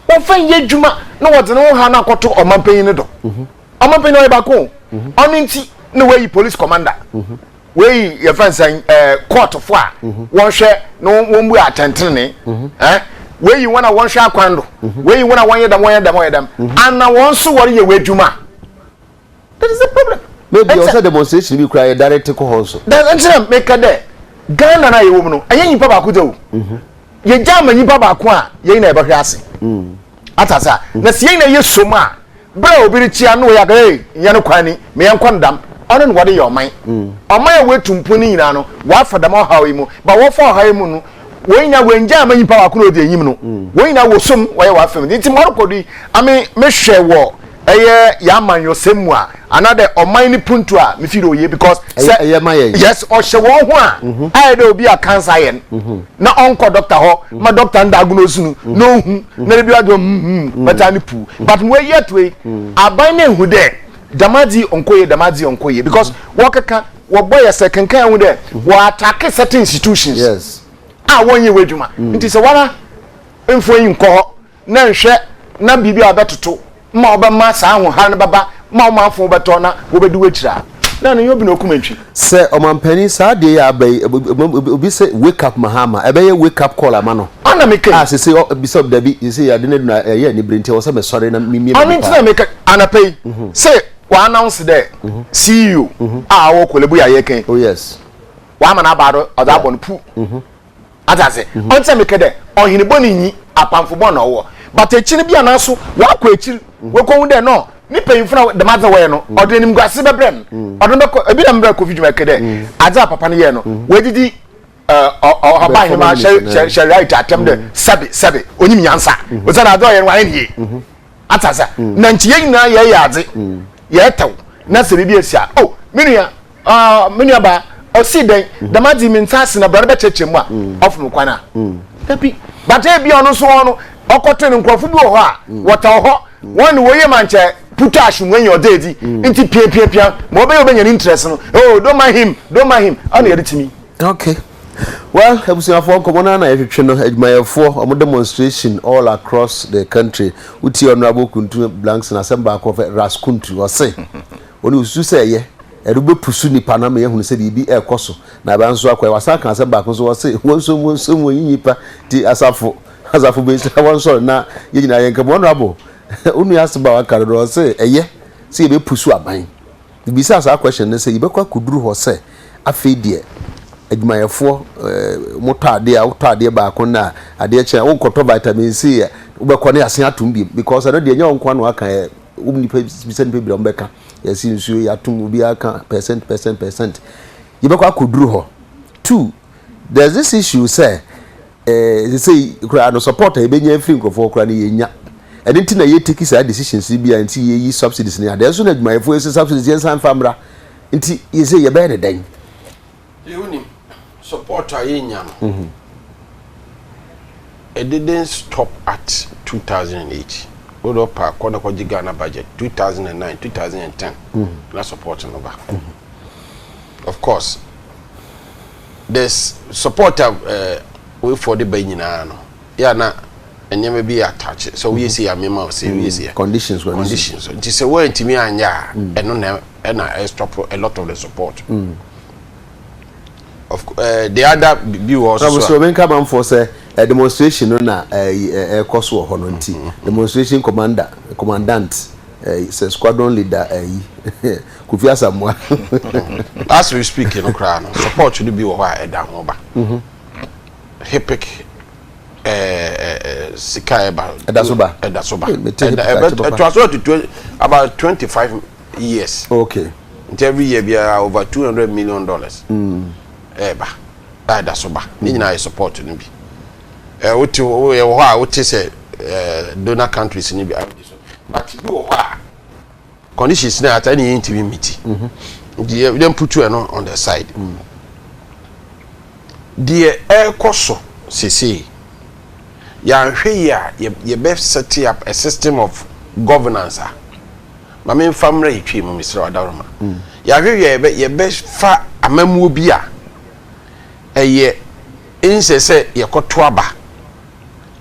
Wɔmfa nyɛ adwuma na wɔdze ne ho ha no akɔto ɔmanpanyin no do. Mhm. Ɔmanpanyin ɔyɛ baako. Ɔno nti na wɔayi police commander. Wei yɛfrɛ no sɛn ɛɛ kɔɔtofo a wɔnhwɛ na wɔn bu atɛntenene ɛɛ wei wɔn a wɔnhwɛ akwan do wei wɔn a wɔnyɛ dɛm wɔnyɛ dɛm wɔnyɛ dɛm ana wɔn nso wɔreyɛ wɔn adwuma that is the problem. Maybe ɔsɛ demonstration bi kura yɛ direct kɔ hɔ nso. That nti na meka dɛ Ghana na yɛwɔ mu no ɛnyɛ nyimpa baako dze o yɛgya ama nyimpa baako a yɛn na yɛbɛhwɛ ase atasa na sɛ yɛn na yɛ som a. Bere a obi rekyia no, wɔyɛ aka, Ei, nyɛ no kwan ni, ma yɛnkɔ no dam. Ɔno na wɔde yɛ ɔman. Ɔman a wɔatu mpon no nyinaa no, wɔafa dɛm ɔhaw yi mu. Ba wɔfa ɔhaw yi mu no, wɔn nyinaa wɔangya amma nyimpa baako na odi enyim no. Wɔn nyinaa wɔsom, wɔyɛ wɔn afam. Nti ma ɔrekɔ do yi, ame mehwɛ wɔ ɛyɛ yɛn amanyɔsɛm mu a, anaadɛ ɔman no puntu a, me feel dɛ oye because sɛ Ɛyɛ ma yɛn. Yes, ɔhyɛ wɔn ho a, ayɛ dɛ obi a cancer ayɛ no, na ɔnkɔ doctor hɔ, ma doctor no diagnose no, na ohu, na ebi adwo hmm hmm, bɛta ne puu. But mo ayi ato yi, aban no ehu dɛ dɛm adze yi ɔnkɔ yie, dɛm adze yi ɔnkɔ yie because wɔkeka, wɔbɔ yɛ sɛ kenkan ehu dɛ wɔ attack certain institutions Yes. a wɔnyɛ wɔ adwuma. Nti sɛ wara mfo enyi nkɔ hɔ na nhwɛ na biribi a ɔbɛtoto ma ɔbɛma saa ahoɔhare no bɛba ma wo manfo bɛtɔ na wɔbɛdi w'akyiri a, na ɛno nyɛ obi na okum antwi. Sɛ ɔmanpanin saa adeɛ yi a aba yi obi sɛ wake up Mahama ɛbɛyɛ wake up call ama no. Ɔna meka yi. A sese ɔ bisa obi dabi sese ade no aduru ɛyɛ anibere nti ɛwɔ sɛ mesɔre na memie m'ani paa. Ɔno nti na meka anapa yi sɛ wɔ announce dɛ CEO a ɔwɔ Korle Bu yɛ a yɛka yi. Oh yes. Wama n'aba do ɔdze abɔ no pu. Atse ase? Ɔnntse dɛ mekɛ dɛ ɔhen bɔn nnyi, apamfo bɔn na ɔwɔ. But ekyir no bi a naaso ɔakɔ ekyir, oekohu dɛ no, ne mpanyimfo no a dɛm adze a wɔyɛ no, ɔdze enyimguase bɛbrɛ no. Ɔdze no bɛkɔ, bi na mbrɛ Kofi Dwuma kɛ dɛ adze a papa no yɛɛ no, oedzidzi ɔbaahemaa Hyɛ Hyɛ atsɛm dɛ sɛbe sɛbe onyim nyansa, osiandɛ adze a ɔyɛ no ɔannyɛ no yie. Atse ase? Na nkyɛ hɛn nyina yɛyɛ adze, yɛtɛw, na sɛ biribi esi a, oh, me nua, Ah, me nua baa, ɔsii dɛn? Mm. Dɛm adze yi mentse ase na bra no bɛkyerɛkyerɛ mu a, mm. ɔfom kwan a. Mm. Dabi. But ebi ɔno nso ɔno, ɔkɔto no nkurɔfo bi wɔ hɔ a, wɔtɛw hɔ, wɔn ne wɔyɛ ma nkyɛ putu ahwemu enyi ɔdze edzi. Nti piapiapia, ma ɔbɛyɛ ɔbɛnya ne interest no. Oh, don't mind him, don't mind him. Ɔno yɛde tumi. Okay. Well, abusuafoɔ, nkɔmmɔ no na yɛtwetwe no, adwumayɛfoɔ ɔmo demonstration all across the country. Wotie Honorable Kuntu Blankson, asɛm baako ɔfɛ Ras Kuntu, ɔse ɔne osusu sɛ ɛyɛ ɛde wobɛpusu nipa no ama yɛhunu sɛ biribi ɛrekɔ so na aba nso akɔ. Wasan ka asɛm baako nso, wɔse wɔn nso wɔn nso wɔn yi nipa ti asafo bɛsi wɔn sɔrɔ na yɛn nyinaa yɛn nkɛmɔ. Honorable, onua asɛm a waka no, ɔse ɛyɛ sɛ yɛbɛpusu aban. Bisa saa question no sɛ yɛbɛkɔ akɔduru hɔ sɛ afei deɛ adwumayɛfoɔ motɔ adeɛ a wotɔ adeɛ baako na adeɛ kyɛn wonkɔtɔ vitamin C a wobɛkɔ ne ase atom bi, because ɛno deɛ nyɛ wo nko ano aka ɛ wo nipa bisa nipa bi a wɔbɛka yɛsi nsuo yɛatom, obiara ka percent percent percent. Yɛbɛkɔ akɔduru hɔ. Two, there's this issue sɛ sɛ koraa no support a yɛbɛnya afiri nkurɔfoɔ koraa no yɛnya. Ɛno nti na yɛtake saa decisions bi a nti yɛyi subsidies ne adeɛ nso na adwumayɛfoɔ yɛsɛ subsidies yɛnsan fa mmra, nti yɛsɛ yɛbɛyɛ ne dɛn? Yɛwonim support a yɛnya no, it didn't stop at 2008. Wode ɔpa kɔ na kɔgye Ghana budget 2009, 2010 na support no ba. Of course, there's support a weifoɔ de ba nyinaa no yɛ na nneɛma bi yɛ attach sɛ woyɛ si yɛ amema wo sɛ woyɛ si yɛ conditions, conditions. Conditions. Nti sɛ woantumi anyɛ a, ɛno na ɛna ɛ stop a lot of the support of the other bi wɔ so. So so menka manfoɔ sɛ demonstration no na ɛkɔ so wɔ hɔ no, nti demonstration commander, commandant, sɛ squadron leader ɛyi Kofi Asamoah. As we speak no koraa no, support no bi wɔ hɔ a ɛda ho ba, HIPC sika ɛba. Ɛda so ba? Ɛda so ba. Ɛtoa so atu about 25 years. Nti every year biara over $200 million ɛɛba a ɛda so ba. Ne nyinaa yɛ support no bi. Wote yɛwɔ hɔ a wote sɛ donor countries no bi agye so, but bi wɔ hɔ a conditions na ata ne yɛn ntumi meet, nti yɛn put ɛno on the side. Deɛ ɛrekɔ so sesei, yɛanhwɛ yi a yɛbɛ set up a system of governance a maame nfa mmerɛ yɛtwi mu mesrɛ ɔdaroma. Yɛahwɛ yi a yɛbɛfa amammuo bi a ɛyɛ nsɛ sɛ yɛkɔto aba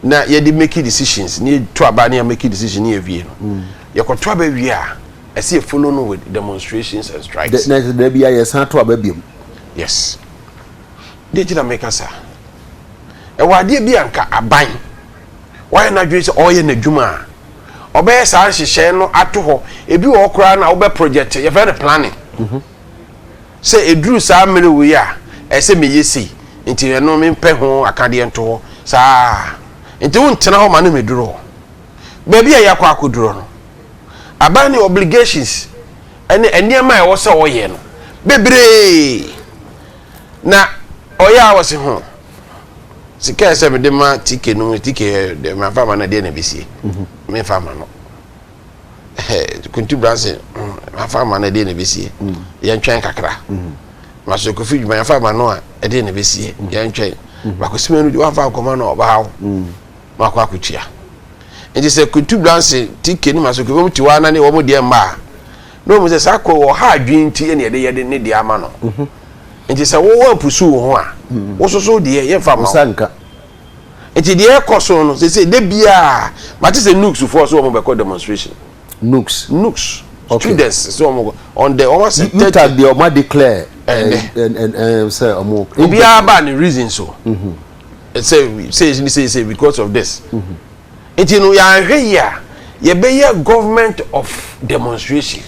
na yɛde make decisions ne yɛto aba ne yɛ make decision ne yɛwie no, yɛkɔto aba wie a, ɛsɛ yɛ follow no with demonstrations and strikes. Na ɛsɛ bi a yɛsan to aba biom? Yes. Deɛ gyina meka saa, ɛwɔ adeɛ bi a nka aban wayɛ n'adwene sɛ ɔreyɛ n'adwuma a ɔbɛyɛ saa nhyehyɛe no ato hɔ. Ebi wɔ hɔ koraa na wobɛ project, yɛfrɛ no planning, sɛ eduru saa mmerɛ wei a ɛsɛ meyɛ sei, nti ɛno mempɛ ho akadeɛ nto hɔ saa, nti wontena hɔ ma no meduru hɔ. Baabi a yɛakɔ akɔduro no, aban ne obligations ɛne nneɛma a ɛwɔ sɛ ɔyɛ no bebree na ɔyɛ a wɔsi ho sika sɛ mede ma tike no, tike de mafa ma no, deɛ na ɛbɛsie memfa ma no. Kuntu Branson mafa ma no, deɛ na ɛbɛsie yɛntwɛn kakra. Maso Kofi dwuma yɛmfa ma no a, ɛdeɛ na ɛbɛsie yɛntwɛn. Bakosima no deɛ wamfa akɔma no, ɔbɛhaw na wakɔ akɔtua. Nti sɛ Kuntu Branson, tike no, maso Kofi mu te hɔ ana ne wɔn deɛ mma a na wɔn sɛ saa kɔ wɔ ha adwene nti ɛna yɛde ne deɛ ama no. Nti sɛ wɔwɔ apusu wo ho a, wososo deɛ yɛmfa ma wo. Nka. Nti deɛ ɛkɔ so no sese de biara mate sɛ NUGS foɔ so wɔn bɛkɔ demonstration. NUGS? NUGS students so wɔn on the wɔn asɛ. UTAG deɛ ɔmo declare. Ɛnɛ. Ɛn sɛ ɔmo. Obiara ba ne reason so sɛ because of this. Nti no yɛahwɛ yi a yɛbɛyɛ government of demonstration.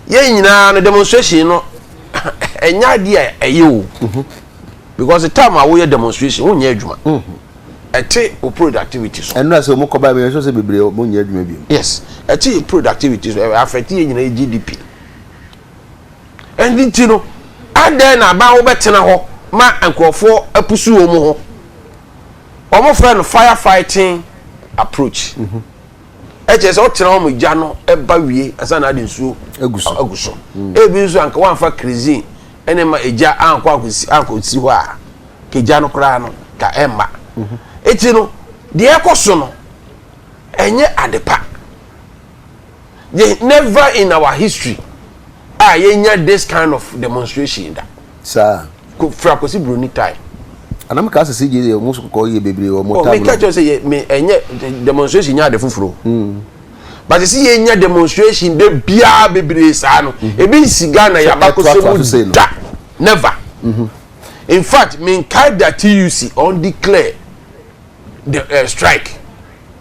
Yɛn nyinaa no demonstration no ɛnyɛ adeɛ a ɛyɛ o, because the time a woyɛ demonstration wonyɛ adwuma, ɛte o productivity so. Ɛnura sɛ ɔmo kɔba mi ɛsɛ sɛ bebree ɔmo nyɛ adwuma bi. Yes, ɛte productivity so, ɛ affect yɛn nyinaa GDP. Ɛnti ti no adan na aban wobɛtena hɔ ma nkurɔfoɔ apusu wɔn ho, wɔn frɛ no fire fighting approach. Ɛkyɛ sɛ ɔtena hɔ ma gya no ɛba wie ansa na ade nsuo egu so. Agu so. Ebi nso anka wɔamfa kerosene ɛne ma egya ankɔ akɔsi hɔ a, kegya no koraa no ka ɛmma. Eti no deɛ ɛkɔ so no ɛnyɛ ade pa. Never in our history a yɛnya this kind of demonstration da. Saa. Fira Kwasi Broni time. Anam ka sisi gye yɛ ɔmo so kɔkɔ yɛ bebree wɔ ɔmo Oh, time me ka no. kyerɛ sɛ yɛ me ɛnyɛ demonstration nyɛ ade foforɔ. But sɛ yɛnya demonstration de biara bebree saa no, ebi nsi Ghana Sɛ yabakɔsɛ ɛtoatoa so sei mu no. da. Never. In fact, menkae da TUC on declare the strike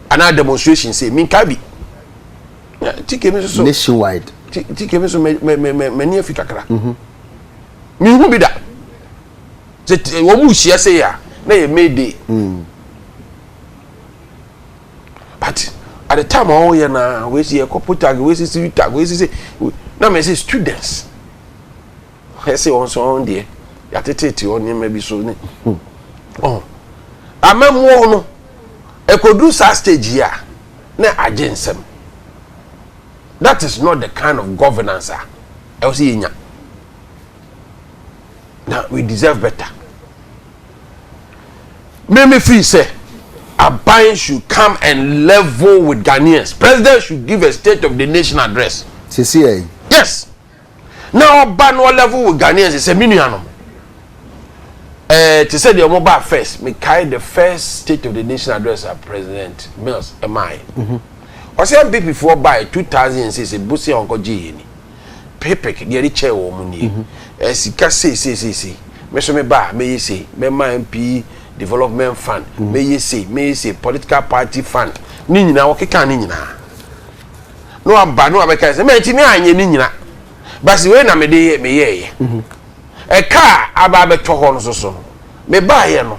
anaa demonstration sei, menkae bi. TK mi nso so Nationwide. TK mi nso mɛ mɛ mɛ m'ani afi kakra. Mihu bi da. Sɛ wɔn mu hyia sei a, na yɛ May Day. But at the time a wɔyɛ na wei si yɛ kɔ tag, wei si si tag, wei si si na mɛ sɛ students ɛsɛ wɔn nso wɔn deɛ yɛatetete wɔn nneɛma bi so ne ɔn amammuo no ɛkɔduru saa stage yi a, na agye nsɛm. That is not the kind of governance a ɛwɔ sɛ yɛnya na we deserve better. Mímí fi sɛ aban should come and level with Ghanaians. President should give a State of the Nation Address. Sisi yɛ yi. Yes, na ɔba na ɔlevel with Ghanaians sɛ mi nuanom, te sɛ deɛ ɔmo ba first, mekae the first State of the Nation Address a President Mills ɛmaa yɛ, ɔsɛ NPP foɔ baa 2006, bosia ɔnkɔ gye yɛ ni HIPC deɛ de kyɛɛ wɔn mu nie, sika sei sei sei sei. Me so me ba mɛyɛ sei, mɛma MP Development Fund, mɛyɛ sei, mɛyɛ sei, political party fund ne nyinaa, wɔkeka ne nyinaa na waba na wabɛka sɛ mɛntumi anyɛ ne nyina basi, wei na mede yɛ meyɛɛyɛ. Ɛka a aba abɛtɔ hɔ no soso no, mebaayɛ no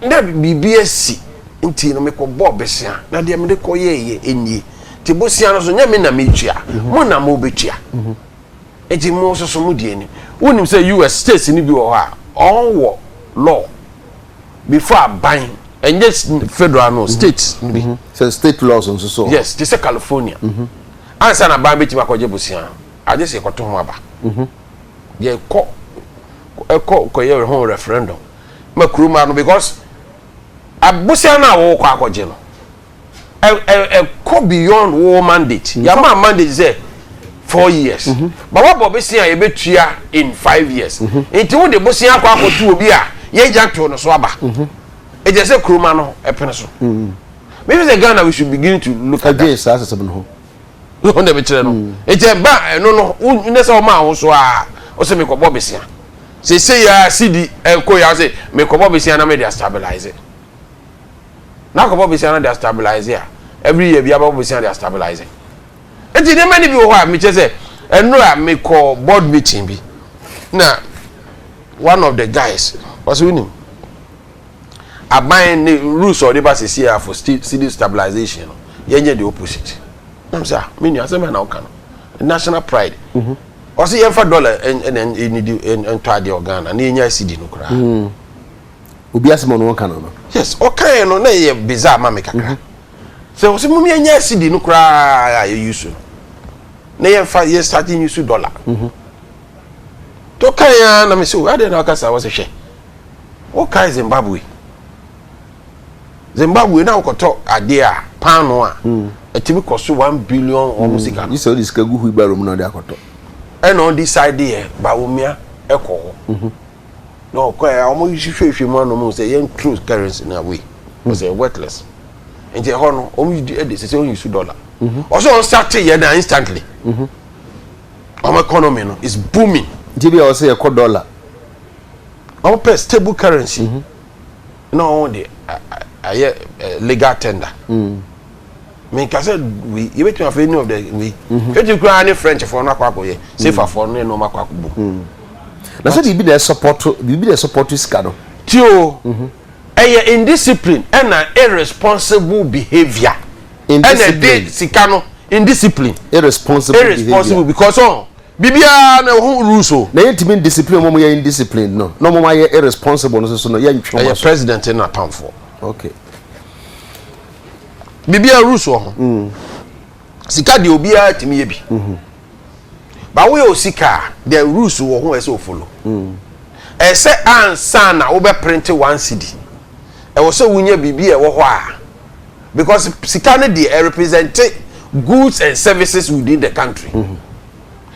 na biribi asi, nti no mekɔbɔɔ besia na deɛ mede kɔ yɛɛyɛ ɛnie, nti bosia no so nyɛ me na metua, mo na mobɛtua, nti mo nso so mo deɛ ni. Wonim sɛ US states ni bi wɔ hɔ a ɔnwɔ law before aban, ɛnyɛ federal no, state no bi. Sɛ state laws nso so. Yes, te sɛ California, ansa na aban bɛtumi akɔgye bosia, agye sɛ yɛkɔto ho aba, yɛkɔ ɛkɔ kɔyɛ ho referendum ma kurom ano, because abosia no a wɔwɔ akɔgye no ɛ ɛ ɛkɔ beyond wo mandate. Yàmà mandate sɛ 4 years, but wabɔ bosia a yɛbɛtua in 5 years, nti wo de bosia akɔ akɔto obi a yɛgya to no so aba, ɛgye sɛ kurom ano ɛpene so. Maybe sɛ Ghana, we should begin to look at that. Ɛdwen saa asɛm no ho. Wɔn na bɛkyerɛ no, nti ɛba ɛno no wo ne sɛ ɔma ahosuo a ɔsɛ mekɔbɔ besia sese ya cedi ɛkɔ ya sɛ mekɔbɔ besia na mede astabilize, na akɔbɔ besia na de astabilize a, every year bi abɛbɔ besia de astabilize. Nti nneɛma no bi wɔ hɔ a mekyɛ sɛ ɛno a mekɔ board meeting bi na one of the guys wɔsɛ, wonim aban ne rules a ɔde ba sisi a for cedi stabilization no, yɛnyɛ the opposite. Nam sɛ, ah, me nua, asɛm bɛn na woka no? National pride, ɔsɛ yɛmfa dollar ɛna ɛnidi ntɔ adeɛ wɔ Ghana na yɛnya cedi no koraa. Obi asɛm a ɔno wɔka no. Yes, ɔkaeɛ no na ɛyɛ bizarre ma me kakra sɛ ɔsɛ mom yɛnya cedi no koraa a yɛyi so no na yɛmfa yɛ starting use dollar to kaeɛ a, na me sɛ adeɛ na ɔka saa, wɔ sɛ hwɛ, wokae Zimbabwe, Zimbabwe na wokɔtɔ adeɛ a paano a ɛtumi kɔ so 1 billion wɔn sika no. Yi sɛ wode sika gu wheelbarrow mu na ɔde akɔtɔ. Ɛna ɔde side yɛ Bawumia ɛkɔ hɔ na ɔkɔ ɛ wɔn hwehwɛ mu anum sɛ yɛn throw currency na away, ɔsɛ worthless, nti ɛhɔ no wɔn yi ɛde sɛ wɔn use dollar. Ɔsɛ wɔn start yɛ na instantly wɔn economy no is booming. Nti bi a ɔsɛ yɛkɔ dollar. Wɔn pɛ stable currency na wɔn de ayɛ legal tender. Menka sɛ wei yɛbɛtumi afɛ any of the wei fɛti koraa ne French foɔ no akɔ akɔyɛ CFA foɔ no ne nneɛma akɔ akɔbom. Na sɛ biribi na ɛsupport, biribi na ɛsupport sika no. Ti o, ɛyɛ indiscipline ɛna irresponsible behaviour ɛna Indiscipline. ɛde sika no, indiscipline. Irresponsible Irresponsible. behaviour. Because ɔn biribiara na ɛho rules o. Na yɛntumi indiscipline wɔn yɛ indiscipline no na wɔn ayɛ irresponsible no soso no, yɛntwe wɔn Ɛyɛ aso. president na atamfoɔ. Biribiara rules wɔ ho. Sika deɛ, obiara tumi yɛ bi ba woyɛ o sika a, the rules wɔ ho, ɛsɛ ofollow. Ɛsɛ ansa na wobɛ print 1 cedi, ɛwɔ sɛ wonya biribi a ɛwɔ hɔ a, because sika no deɛ, ɛrepresent goods and services within the country.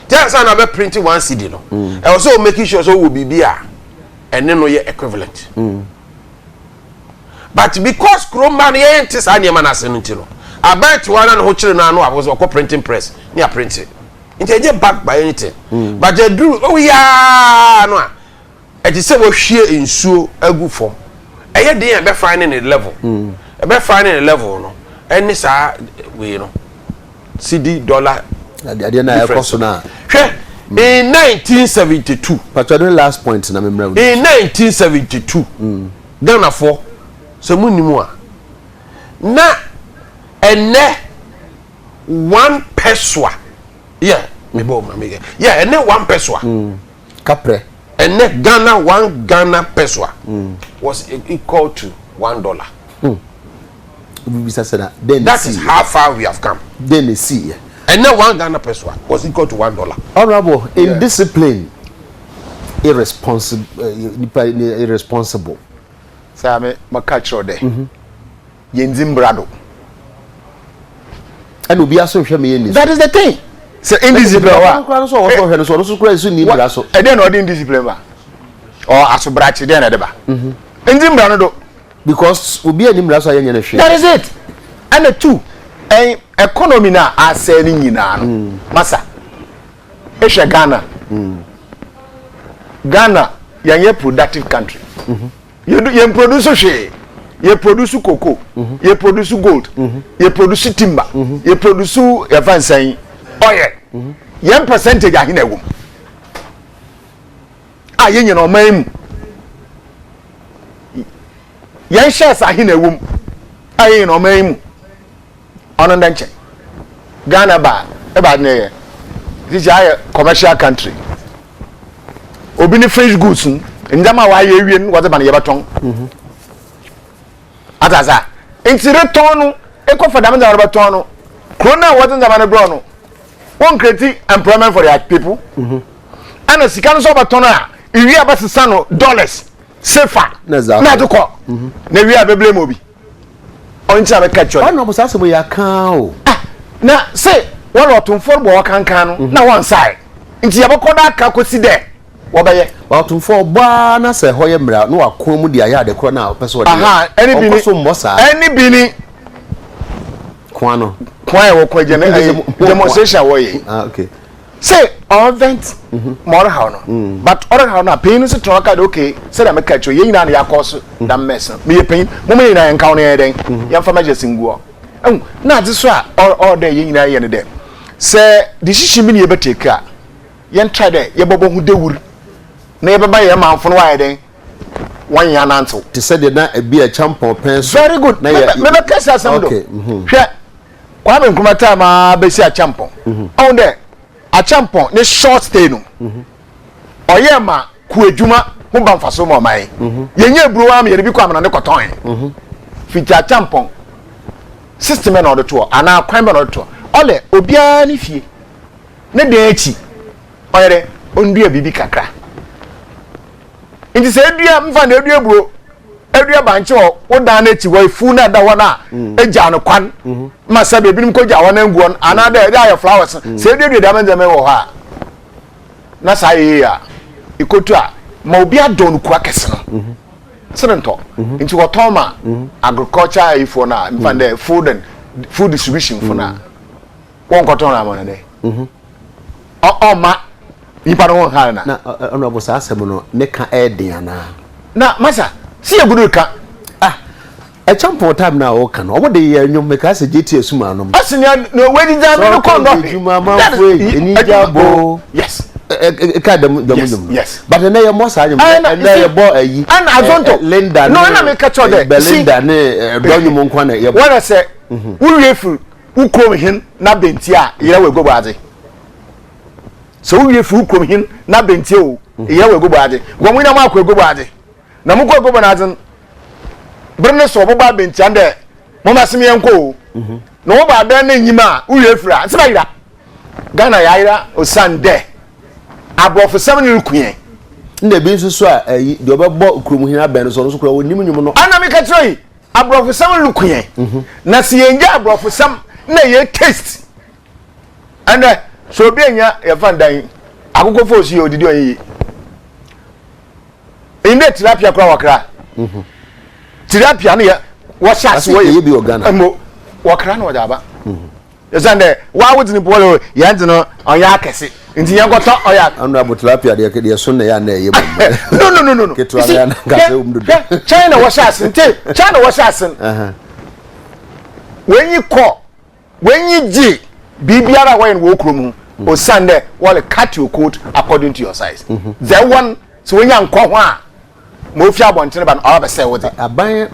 Ti ansa na bɛ print 1 cedi no, ɛwɔ sɛ o make sure sɛ ɔwɔ biribi a ɛne no yɛ equivalent. But because kuroma no yɛn te saa nneɛma no ase no nti no, aban te hɔ na ne ho kyerɛ no ano a, wɔsɛ ɔkɔ printing press ne a print, nti ɛgye back by anything. But ɛduru oyaa no a, ɛte sɛ wɔhwie nsuo agu fam, ɛyɛ den a ɛbɛfa ne ne level, ɛbɛfa ne ne level no, ɛne saa wei no, cedi dollar adeɛ na ɛkɔ so na. Hwɛ, in 1972. Patro, ne last point na memmerɛ wo. In 1972, Ghanafoɔ, sɛ mu nim a, na ɛnɛ 1 pesewa yɛ mebɔ ma meyɛ yɛ ɛnɛ 1 pesewa. Kaprɛ. Ɛnɛ Ghana, 1 Ghana pesewa was equal to $1. Bisa sɛ na den. That is how far we have come. Den na esi yɛ. Ɛnɛ 1 Ghana pesewa was equal to $1. Honourable, indiscipline, irresponsible, nipa irresponsible. Saa me maka kyerɛw dɛ yɛndzi mbra do. Ɛna obi aso nhwɛ mi yɛ ni so. That is the thing, sɛ indiscipline wa. Ɔno kura no so, ɔwɔ so ɔhwɛ no so, ɔno so kura nso ni mbra so. Ɛdɛn na ɔde indiscipline ba? Ɔ asobrakye dɛn na ɛde ba? Ndzi mbra no do. Because obi a ni mbra so a, yɛnyɛ no hwee. That is it. Ɛna two, ɛn economy na asɛe no nyinaa no, masa, ehwɛ Ghana, Ghana yɛnyɛ productive country. Yɛn produce hwee. Yɛ produce cocoa, yɛ produce gold, yɛ produce timber, yɛ produce yɛfa nsɛn oil. Yɛn percentage ahe na ɛwɔ mu a yɛn nyina ɔman yi mu? Yɛn shares ahe na ɛwɔ mu a yɛn nyina ɔman yi mu? Ɔno ndɛ nkyɛn Ghana ba ɛba ne yɛ sisi ayɛ commercial country. Obi ne finished goods no, ndzɛmba a wayɛ awie no, wɔdze ba no, yɛbɛtɔn atasa. Nti retɔn no, ekɔfa dɛm ndzɛmba no bɛtɔn no, kuro no a wɔdze ndzɛmba no brɛ no, wɔn create employment for their people. Ɛna sika no nso ɔbɛtɔn a, ewie a, bɛsesa no dollars sefa na ɛdze akɔ. Na ɛdze kɔ na ewie a, bɛblame obi. Ɔnti a bɛka kyerɛ. Ɔno saa asɛm yɛ aka o. Ah, na sɛ wɔn ɔtomfoɔ bɔ ɔkankan no na wɔn nsae, nti yɛbɛkɔ da aka kɔsi dɛ wɔbɛyɛ. Ɔtomfoɔ ɔbaa na sɛ ɛhɔ yɛ mmerɛ na wakɔn mu de ayɛ ade korɔ na ɔpɛ sɛ ɔde aha ɛne bi yɛ ni. Ɔkɔ so mmɔ saa. Ɛne bi ni. Koa no. Kwan a wɔkɔ agya no ɛyɛ demonstration a wɔyɛ. Ah, okay. Sɛ ɔvent ma ɔrehaw no, but ɔrehaw no a, panyin no nso tena ɔka de, okay, sɛdeɛ meka kyerɛ yɛn nyinaa na yɛakɔ so dam mess no, meyɛ panyin, moma yɛn nyinaa yɛnka wo no, yɛyɛ dɛn yɛmfa measures ngu hɔ. Ɛhu na adze so a ɔwɔ dɛ yɛn nyinaa yɛ no dɛ sɛ decision bi ne yɛbɛtake a, yɛn try dɛ yɛbɛbɔ ho dawur na yɛbɛba yɛn manfo no wɔayɛ dɛn, wɔn yɛn anantew. Te sɛ deɛ na ebi a kyampɔn pɛn so. Very good. Na yɛ mɛbɛka si asɛm do. Hwɛ, Kwame Nkrumah time a bɛsi Akyɛmpɔn, ɔhu dɛ Akyɛmpɔn ne short stay no, ɔyɛ ma ku adwuma ho ba mfaso ma ɔman. Yɛnyɛ eburo wa ma yɛde bi kɔ amena ne kɔtɔn fiti Akyɛmpɔn system na ɔde toɔ anaa kwan bɛ na ɔde toɔ. Ɔlɛ obiara ne fie ne dan akyi, ɔyɛ dɛ ɔndua biribi kakra. Nti sɛ edua, mfa na edua eburo, edua bankye wɔ wo dan n'akyi hɔ, efu na ɛda hɔ na egya no kwan ma sɛ ebinom kɔ gya hɔ na ngu hɔ anaa dɛ ɛde ayɛ flowers. Sɛ eduadua dɛm ndzɛmba wɔ hɔ a, na saa yɛ yie a, ekotu a ma obi adɔ no kua kɛse no sene ntɔ. Nti wɔtɔn ma agriculture ayifoɔ no a, mfa dɛ food and food distribution fo no a, wɔn nkɔtɔn no ama no dɛ ɔma nipa no ho nha na. Na ɔnabɔ saa asɛm no ne ka ɛɛden anaa? Na masa si yɛ gudu ka. Ah, ɛkyampɔn time na ɔka no, ɔmo de yɛ nnwom, meka sɛ gye sum anom. Ɔsi nea na wadi dza mi no kɔn dɔ. Edwuma amanfo yi eni gya bo. Ɛka dɛm dɛm nnwom no. But ɛnɛ yɛ mmɔ saa nnwom. Ɛnɛ yɛ bɔ ɛyi. Ɛna azonto. Linda ne no ɛna mi ka kyerɛ dɛ. Belinda ne ɛdɔ nnwom nkwa na yɛ bɔ. Wɔn sɛ wuwie firi wo kurom hin na bɛnti a yɛrɛ wɔ egogo adze, sɛ wowie firi wo kurom hin na bɛnti o, yɛrɛ wɔ egogo adze, wɔn mo nyinaa mo akɔ egogo adze na mo kɔ egogo n'adze no bere ne so ɔbɛbɔ abɛntia dɛ mo ma sem yɛn kɔ o, na wɔbɔ abɛn ne nyim a wowie firi a nsɛm ayira. Ghana yɛ ayira osan dɛ aborɔfosɛm ne reku yɛn. Nna ebi nso so a, ɛyi deɛ ɔbɛbɔ kurom hin abɛn no so, ɔno nso kura wɔnim nnwom no. Ɛna mi ka kyerɛ yi, aborɔfosɛm reku yɛn, na sɛ yɛn gya aborɔfosɛm na yɛ taste ɛnɛ. So obi enya yɛfa no dan akokɔ fo osi yɛ odidi ɔnyɛ yie. Ndɛ tilapia koraa wɔkra. Mhm. Tilapia no yɛ wɔhyɛ ase wɔyɛ bi wɔ Ghana. Mbo wɔkra na wɔde aba. Mhm. Ɛsan dɛ waa wodzi no pɔlɔ yɛn dze no ɔnyɛ akɛse nti yɛn kɔtɔ ɔyɛ. Honorable tilapia deɛ deɛ so na yɛ ana ɛyɛ mu. No no no no no. Ketewa na yɛ ana nkasa wɔ mu dodo. China wɔhyɛ ase nti China wɔhyɛ ase. Wɔnyi kɔ. W'enyi gye biribiara a wɔyɛ no wɔ wo kurom ho osiandɛ wɔle cut your coat according to your size. Dza ewɔ no, sɛ w'enyi annkɔ ho a, ma ofi abɔntsen ba no ɔaba bɛsɛɛ wo dze. Aban,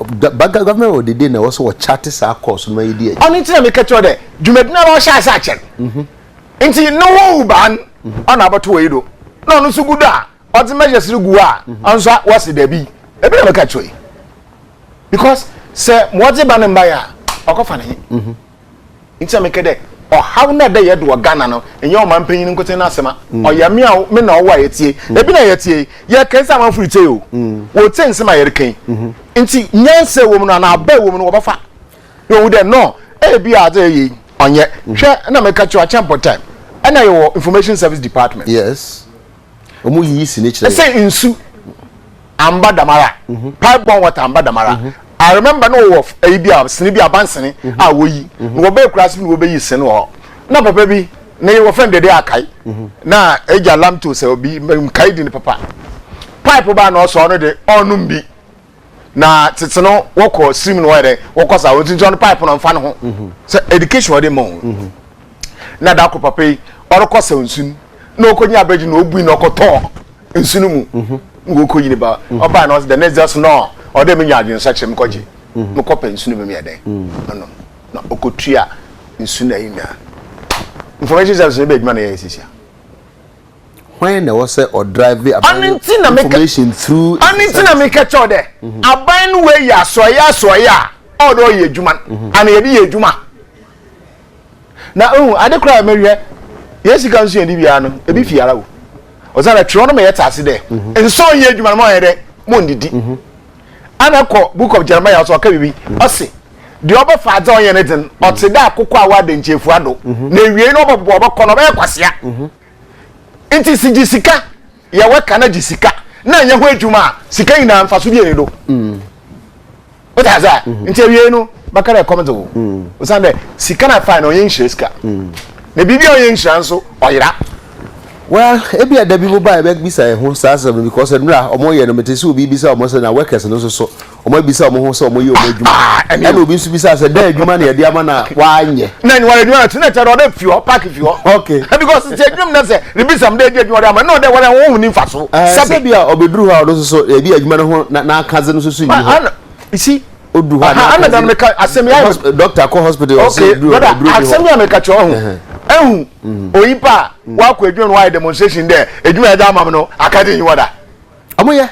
government of the day na ɛwɔ sɛ wɔ chart saa course no ma yɛdi akyi. Ɔno ntsi na meka kyerɛ wo dɛ dwumadi no ara ɔhyɛ ase akyɛr ntsi no ho ban ɔna abɔto wɔ yi do na ɔno so gu do a ɔdze measures no gu hɔ a ɔno so wɔse dabi. Ebi na meka kyerɛ wo yi. Because sɛ ma ɔdze ba no mbae a, ɔkɔfa no he? Mhm. Ntsi na mekɛ dɛ, ɔhaw no a dɛ yɛdo wɔ Ghana no, nnyɛ ɔmampanyin nkotsee n'asɛm a, mm. ɔyɛ me a me na ɔwɔ a yɛtsie. Mm. Ebi na yɛtsie yi, yɛreka nsɛm amanfo ritsie o. Mm. Wɔtsie nsɛm a yɛreka yi. Mm-hmm. Ntsi nyansa wɔ mu no anaa aba wɔ mu no wɔbɛfa. Na wɔhu dɛ no, ebi a adze yɛ yi, ɔnyɛ. Mm-hmm. Hwɛ, na meka kyerɛ akyɛmpɔ time. Ɛna yɛwɔ information service department. Yes. Wɔn yiyi sini kyerɛ. Ɛsɛ nsu amba damara. Mhm. Pipe borne water amba damara. Mhm. I remember no wɔ ɛyi bi a sini bi abansene mhm. a wɔyi. Na wɔbɛyɛ kura ase na wɔbɛyi sini wɔ hɔ. Na papa bi ne wɔfɛn dede akae. Na egya lamto sɛ obi nkae di ne papa. Pipe ba na ɔsɔ ɔno de ɔnum bi. Na tete no wɔkɔ sirim na wɔyɛ dɛ wɔkɔ sa wɔn tuntun pipe no nfa ne ho. Sɛ education ɔde ma wɔn. Na dako papa yi ɔrekɔ sɛ nsu na ɔkɔnya abɛgye na ɔbui na ɔkɔtɔɔ nsu no mu mhm. na wɔkɔyi ne ba mhm. ɔbaa na ɔsɛ the next day ɔsɛ no ɔdɛ menya adwensakyerɛ mekɔgye mhm. mekɔpɛ nsu no bi meyɛ dɛn ɔnom na ɔkɔtua nsu no ayi nyinaa information service no bɛ adwuma na yɛyɛ sisia hwan na ɛwɔ sɛ ɔdrive aban information through ɔno nti na meka kyɛw dɛ aban no wei yɛ asɔeɛ asɔeɛ a ɔdɛ ɔyɛ adwuma ana yɛde yɛ adwuma Na ehu ade kor a mehwɛ, hɛn sika nso yɛn de biara no, ebi fi ara o. Osiandɛ twerɛ no ma yɛtse ase dɛ, mhm. nsɔ nnyɛ edwuma no ma ɔnyɛ dɛ monndidi. Mhm. Ana kɔ Book of Jeremiah so ɔka biribi, mhm. ɔse, deɛ ɔbɛfa adze a ɔnyɛ ne dzen, ɔtse dɛ akokɔ a wɔada nkyefua do, na ewiei no ɔbɔbobɔ ɔbɛkɔ no ɔbɛyɛ kwasea. Nti si gye sika, yɛwɔ ka na gye sika, na nyɛ ho edwuma a, sika nyinaa mfaso bi nni do. Wote ase a? Mhm. Nti awiei no, bɛka dɛ ɛkɔm dze wo. Mm. Osiandɛ sika na fae no ɔnyɛ nhyira sika. Mm. Na biribi a ɔnyɛ nhyira nso, ɔyera. Well, ebi a da bi mo ba yɛbɛbisa yɛn ho saa asɛm no because nnura wɔn yɛ no mete sɛ obi bisa wɔn sɛ na workers no nso so wɔn abisa wɔn ho sɛ wɔn yɛ wɔn adwuma ah, ah, ɛna obi nso bisa sɛ dɛn adwuma na yɛde ama na wanyɛ. Na ni wɔn adwuma na tena kyerɛ ɔdɛ fi hɔ park fi hɔ. Okay. Because ti adwuma mu na sɛ rebisa mu dɛ edi adwuma ɔde ama na ɔdɛ wɔn a wɔn ho ni nfa so. Ɛɛ sɛbi a ɔbɛduru hɔ a ɔno nso so ebi adwuma no ho n'akadze no nso so nni hɔ. You see odu hɔ a ana dan meka asɛm ya doctor kɔ hospital ɔsɛ okay brother asɛm ya meka kyerɛ ɔho ehu oyipa a wakɔ adwuma no wayɛ demonstration dɛ adwuma yɛ de ama me no akadze nyi wɔ da. Ɔmo yɛ.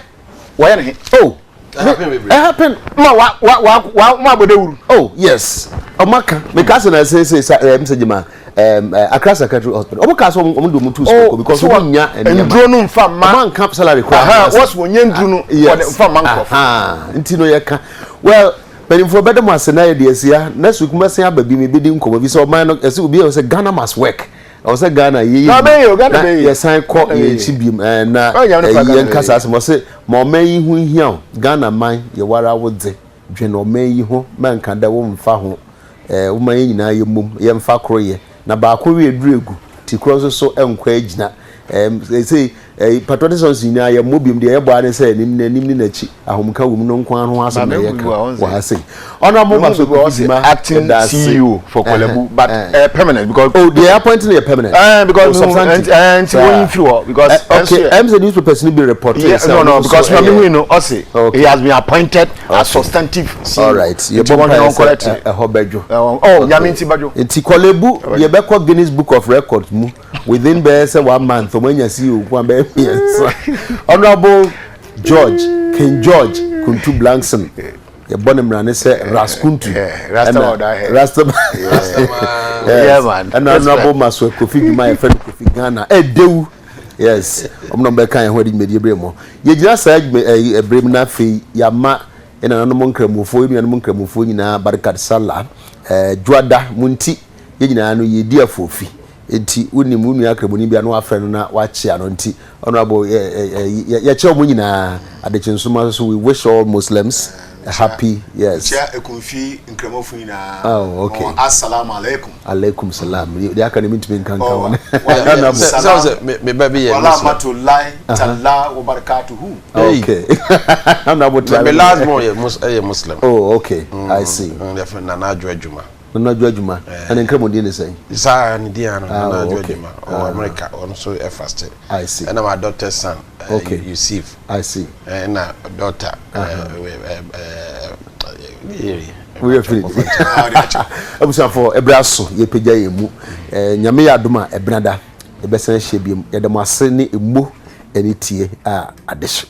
Wɔyɛ ne he. Oh. It happen. Ma wa wa wa wa ma abɔ dawuru. Oh yes. Ɔmo aka. Meka sɛ na sɛ sɛ sɛ ɛm sɛ gyima ɛm Accra Psychiatric Hospital. Ɔmo ka sɛ ɔmo de ɔmo tu sukuu because ɔmo nya nneɛma. Nduro no nfa ma. Ɔmo anka salary koraa. Aha wɔsi wɔn nyɛ nduro no wɔde nfa ma nkorɔfo. Nti no yɛ ka. Well mpanyinfoɔ bɛda mo ase na yɛ de asia. Next week mo bɛsen aba bi mi bɛ di nkɔmɔ bi sɛ ɔman no ɛsɛ obi yɛ sɛ Ghana must work. Ɛwɔ sɛ Ghana yɛ yɛ na yɛsan kɔ yɛn akyi biom ɛɛ na ɛyi yɛn kasa asɛm ɔsɛ ma ɔman yi ho nhia o Ghana man yɛ wara wo dze dwen ɔman yi ho ma nka dɛ wo nfa ho ɛɛ wo ma yɛn nyinaa yɛ mmom yɛn fa koro yɛ na baako wie duru egu ti korɔ nso so nkɔ agyina ɛɛ sɛ ɛɛ patriotic songs nyinaa yɛ mmɔ biom deɛ yɛbɔ ara ne sɛ anim n'anim ne n'akyi ahomka wɔ mu no nko ara ho asɛm na yɛka wɔ ha sei honourable Maso Kofi Dwuma acting CEO for Korle Bu but uh, permanent because oh the appointment yɛ permanent because oh, substantive nti wɔn yi firi hɔ because okay ɛm sɛ newspapers ni bi report yeah, no no because na mi hu no ɔsi he has been appointed as substantive CEO all right yɛ bɔ mpa yɛ sɛ ɛhɔ bɛdwo oh nyame nti bɛdwo nti Korle Bu yɛ bɛkɔ Guinness Book of Records mu within bɛyɛ sɛ one month wɔn anya CEO nko abɛyɛ mmiɛnsa honourable George King George Kuntu Blankson yɛbɔ ne mmara ne sɛ Ras Kuntu ɛna Rastaman ɛna honourable Maswell Kofi Dwuma yɛfrɛ no Kofi Ghana ɛdewu yes wɔn na wɔbɛka yɛn ho adi dwumadie bere mu yɛgyina saa ɛbere mu na afei yɛama yɛn nananom nkramofoɔ yɛn nuanom nkramofoɔ nyinaa Barkat Salah ɛɛ Dwoada mu nti yɛn nyinaa no yɛdi afoofi. Nti wonim wo nua Kramoni bi a na wafrɛ no na wakyea no nti Honourable yɛ yɛkyɛ wɔn nyinaa adekye nsoma so we wish all Muslims a happy yes. Kyia Ekumfi Nkramofo nyinaa. Oh okay. Assalamu alaikum. Alaikum salam. Deɛ aka no mentumi nka nka wɔn. Honourable. Sɛ sɛ me me ba bi yɛ Muslim. Warahmatullahi taala wabarakatuhu. Okay. Honourable. Me last born yɛ Muslim. Oh okay. I see. Yɛfrɛ no Nana Adwo Adwuma. Nana Adwo Adwuma. Ɛne Nkramodin ne sɛn? Saa ne din ano Nana Adwo Adwuma. Ɔwɔ America. Ɔno nso ɛfaste. I see. Ɛna my daughter's son. Okay. Yusuf. I see. Ɛna daughter. Woyɛ firi. Abusuafo ɛbrɛ aso yɛpagya yɛn mu. Nyame yɛ adom a ɛbenada yɛbɛsan ahyia biom. Yɛda mo ase ne emu ɛne tie a adehye.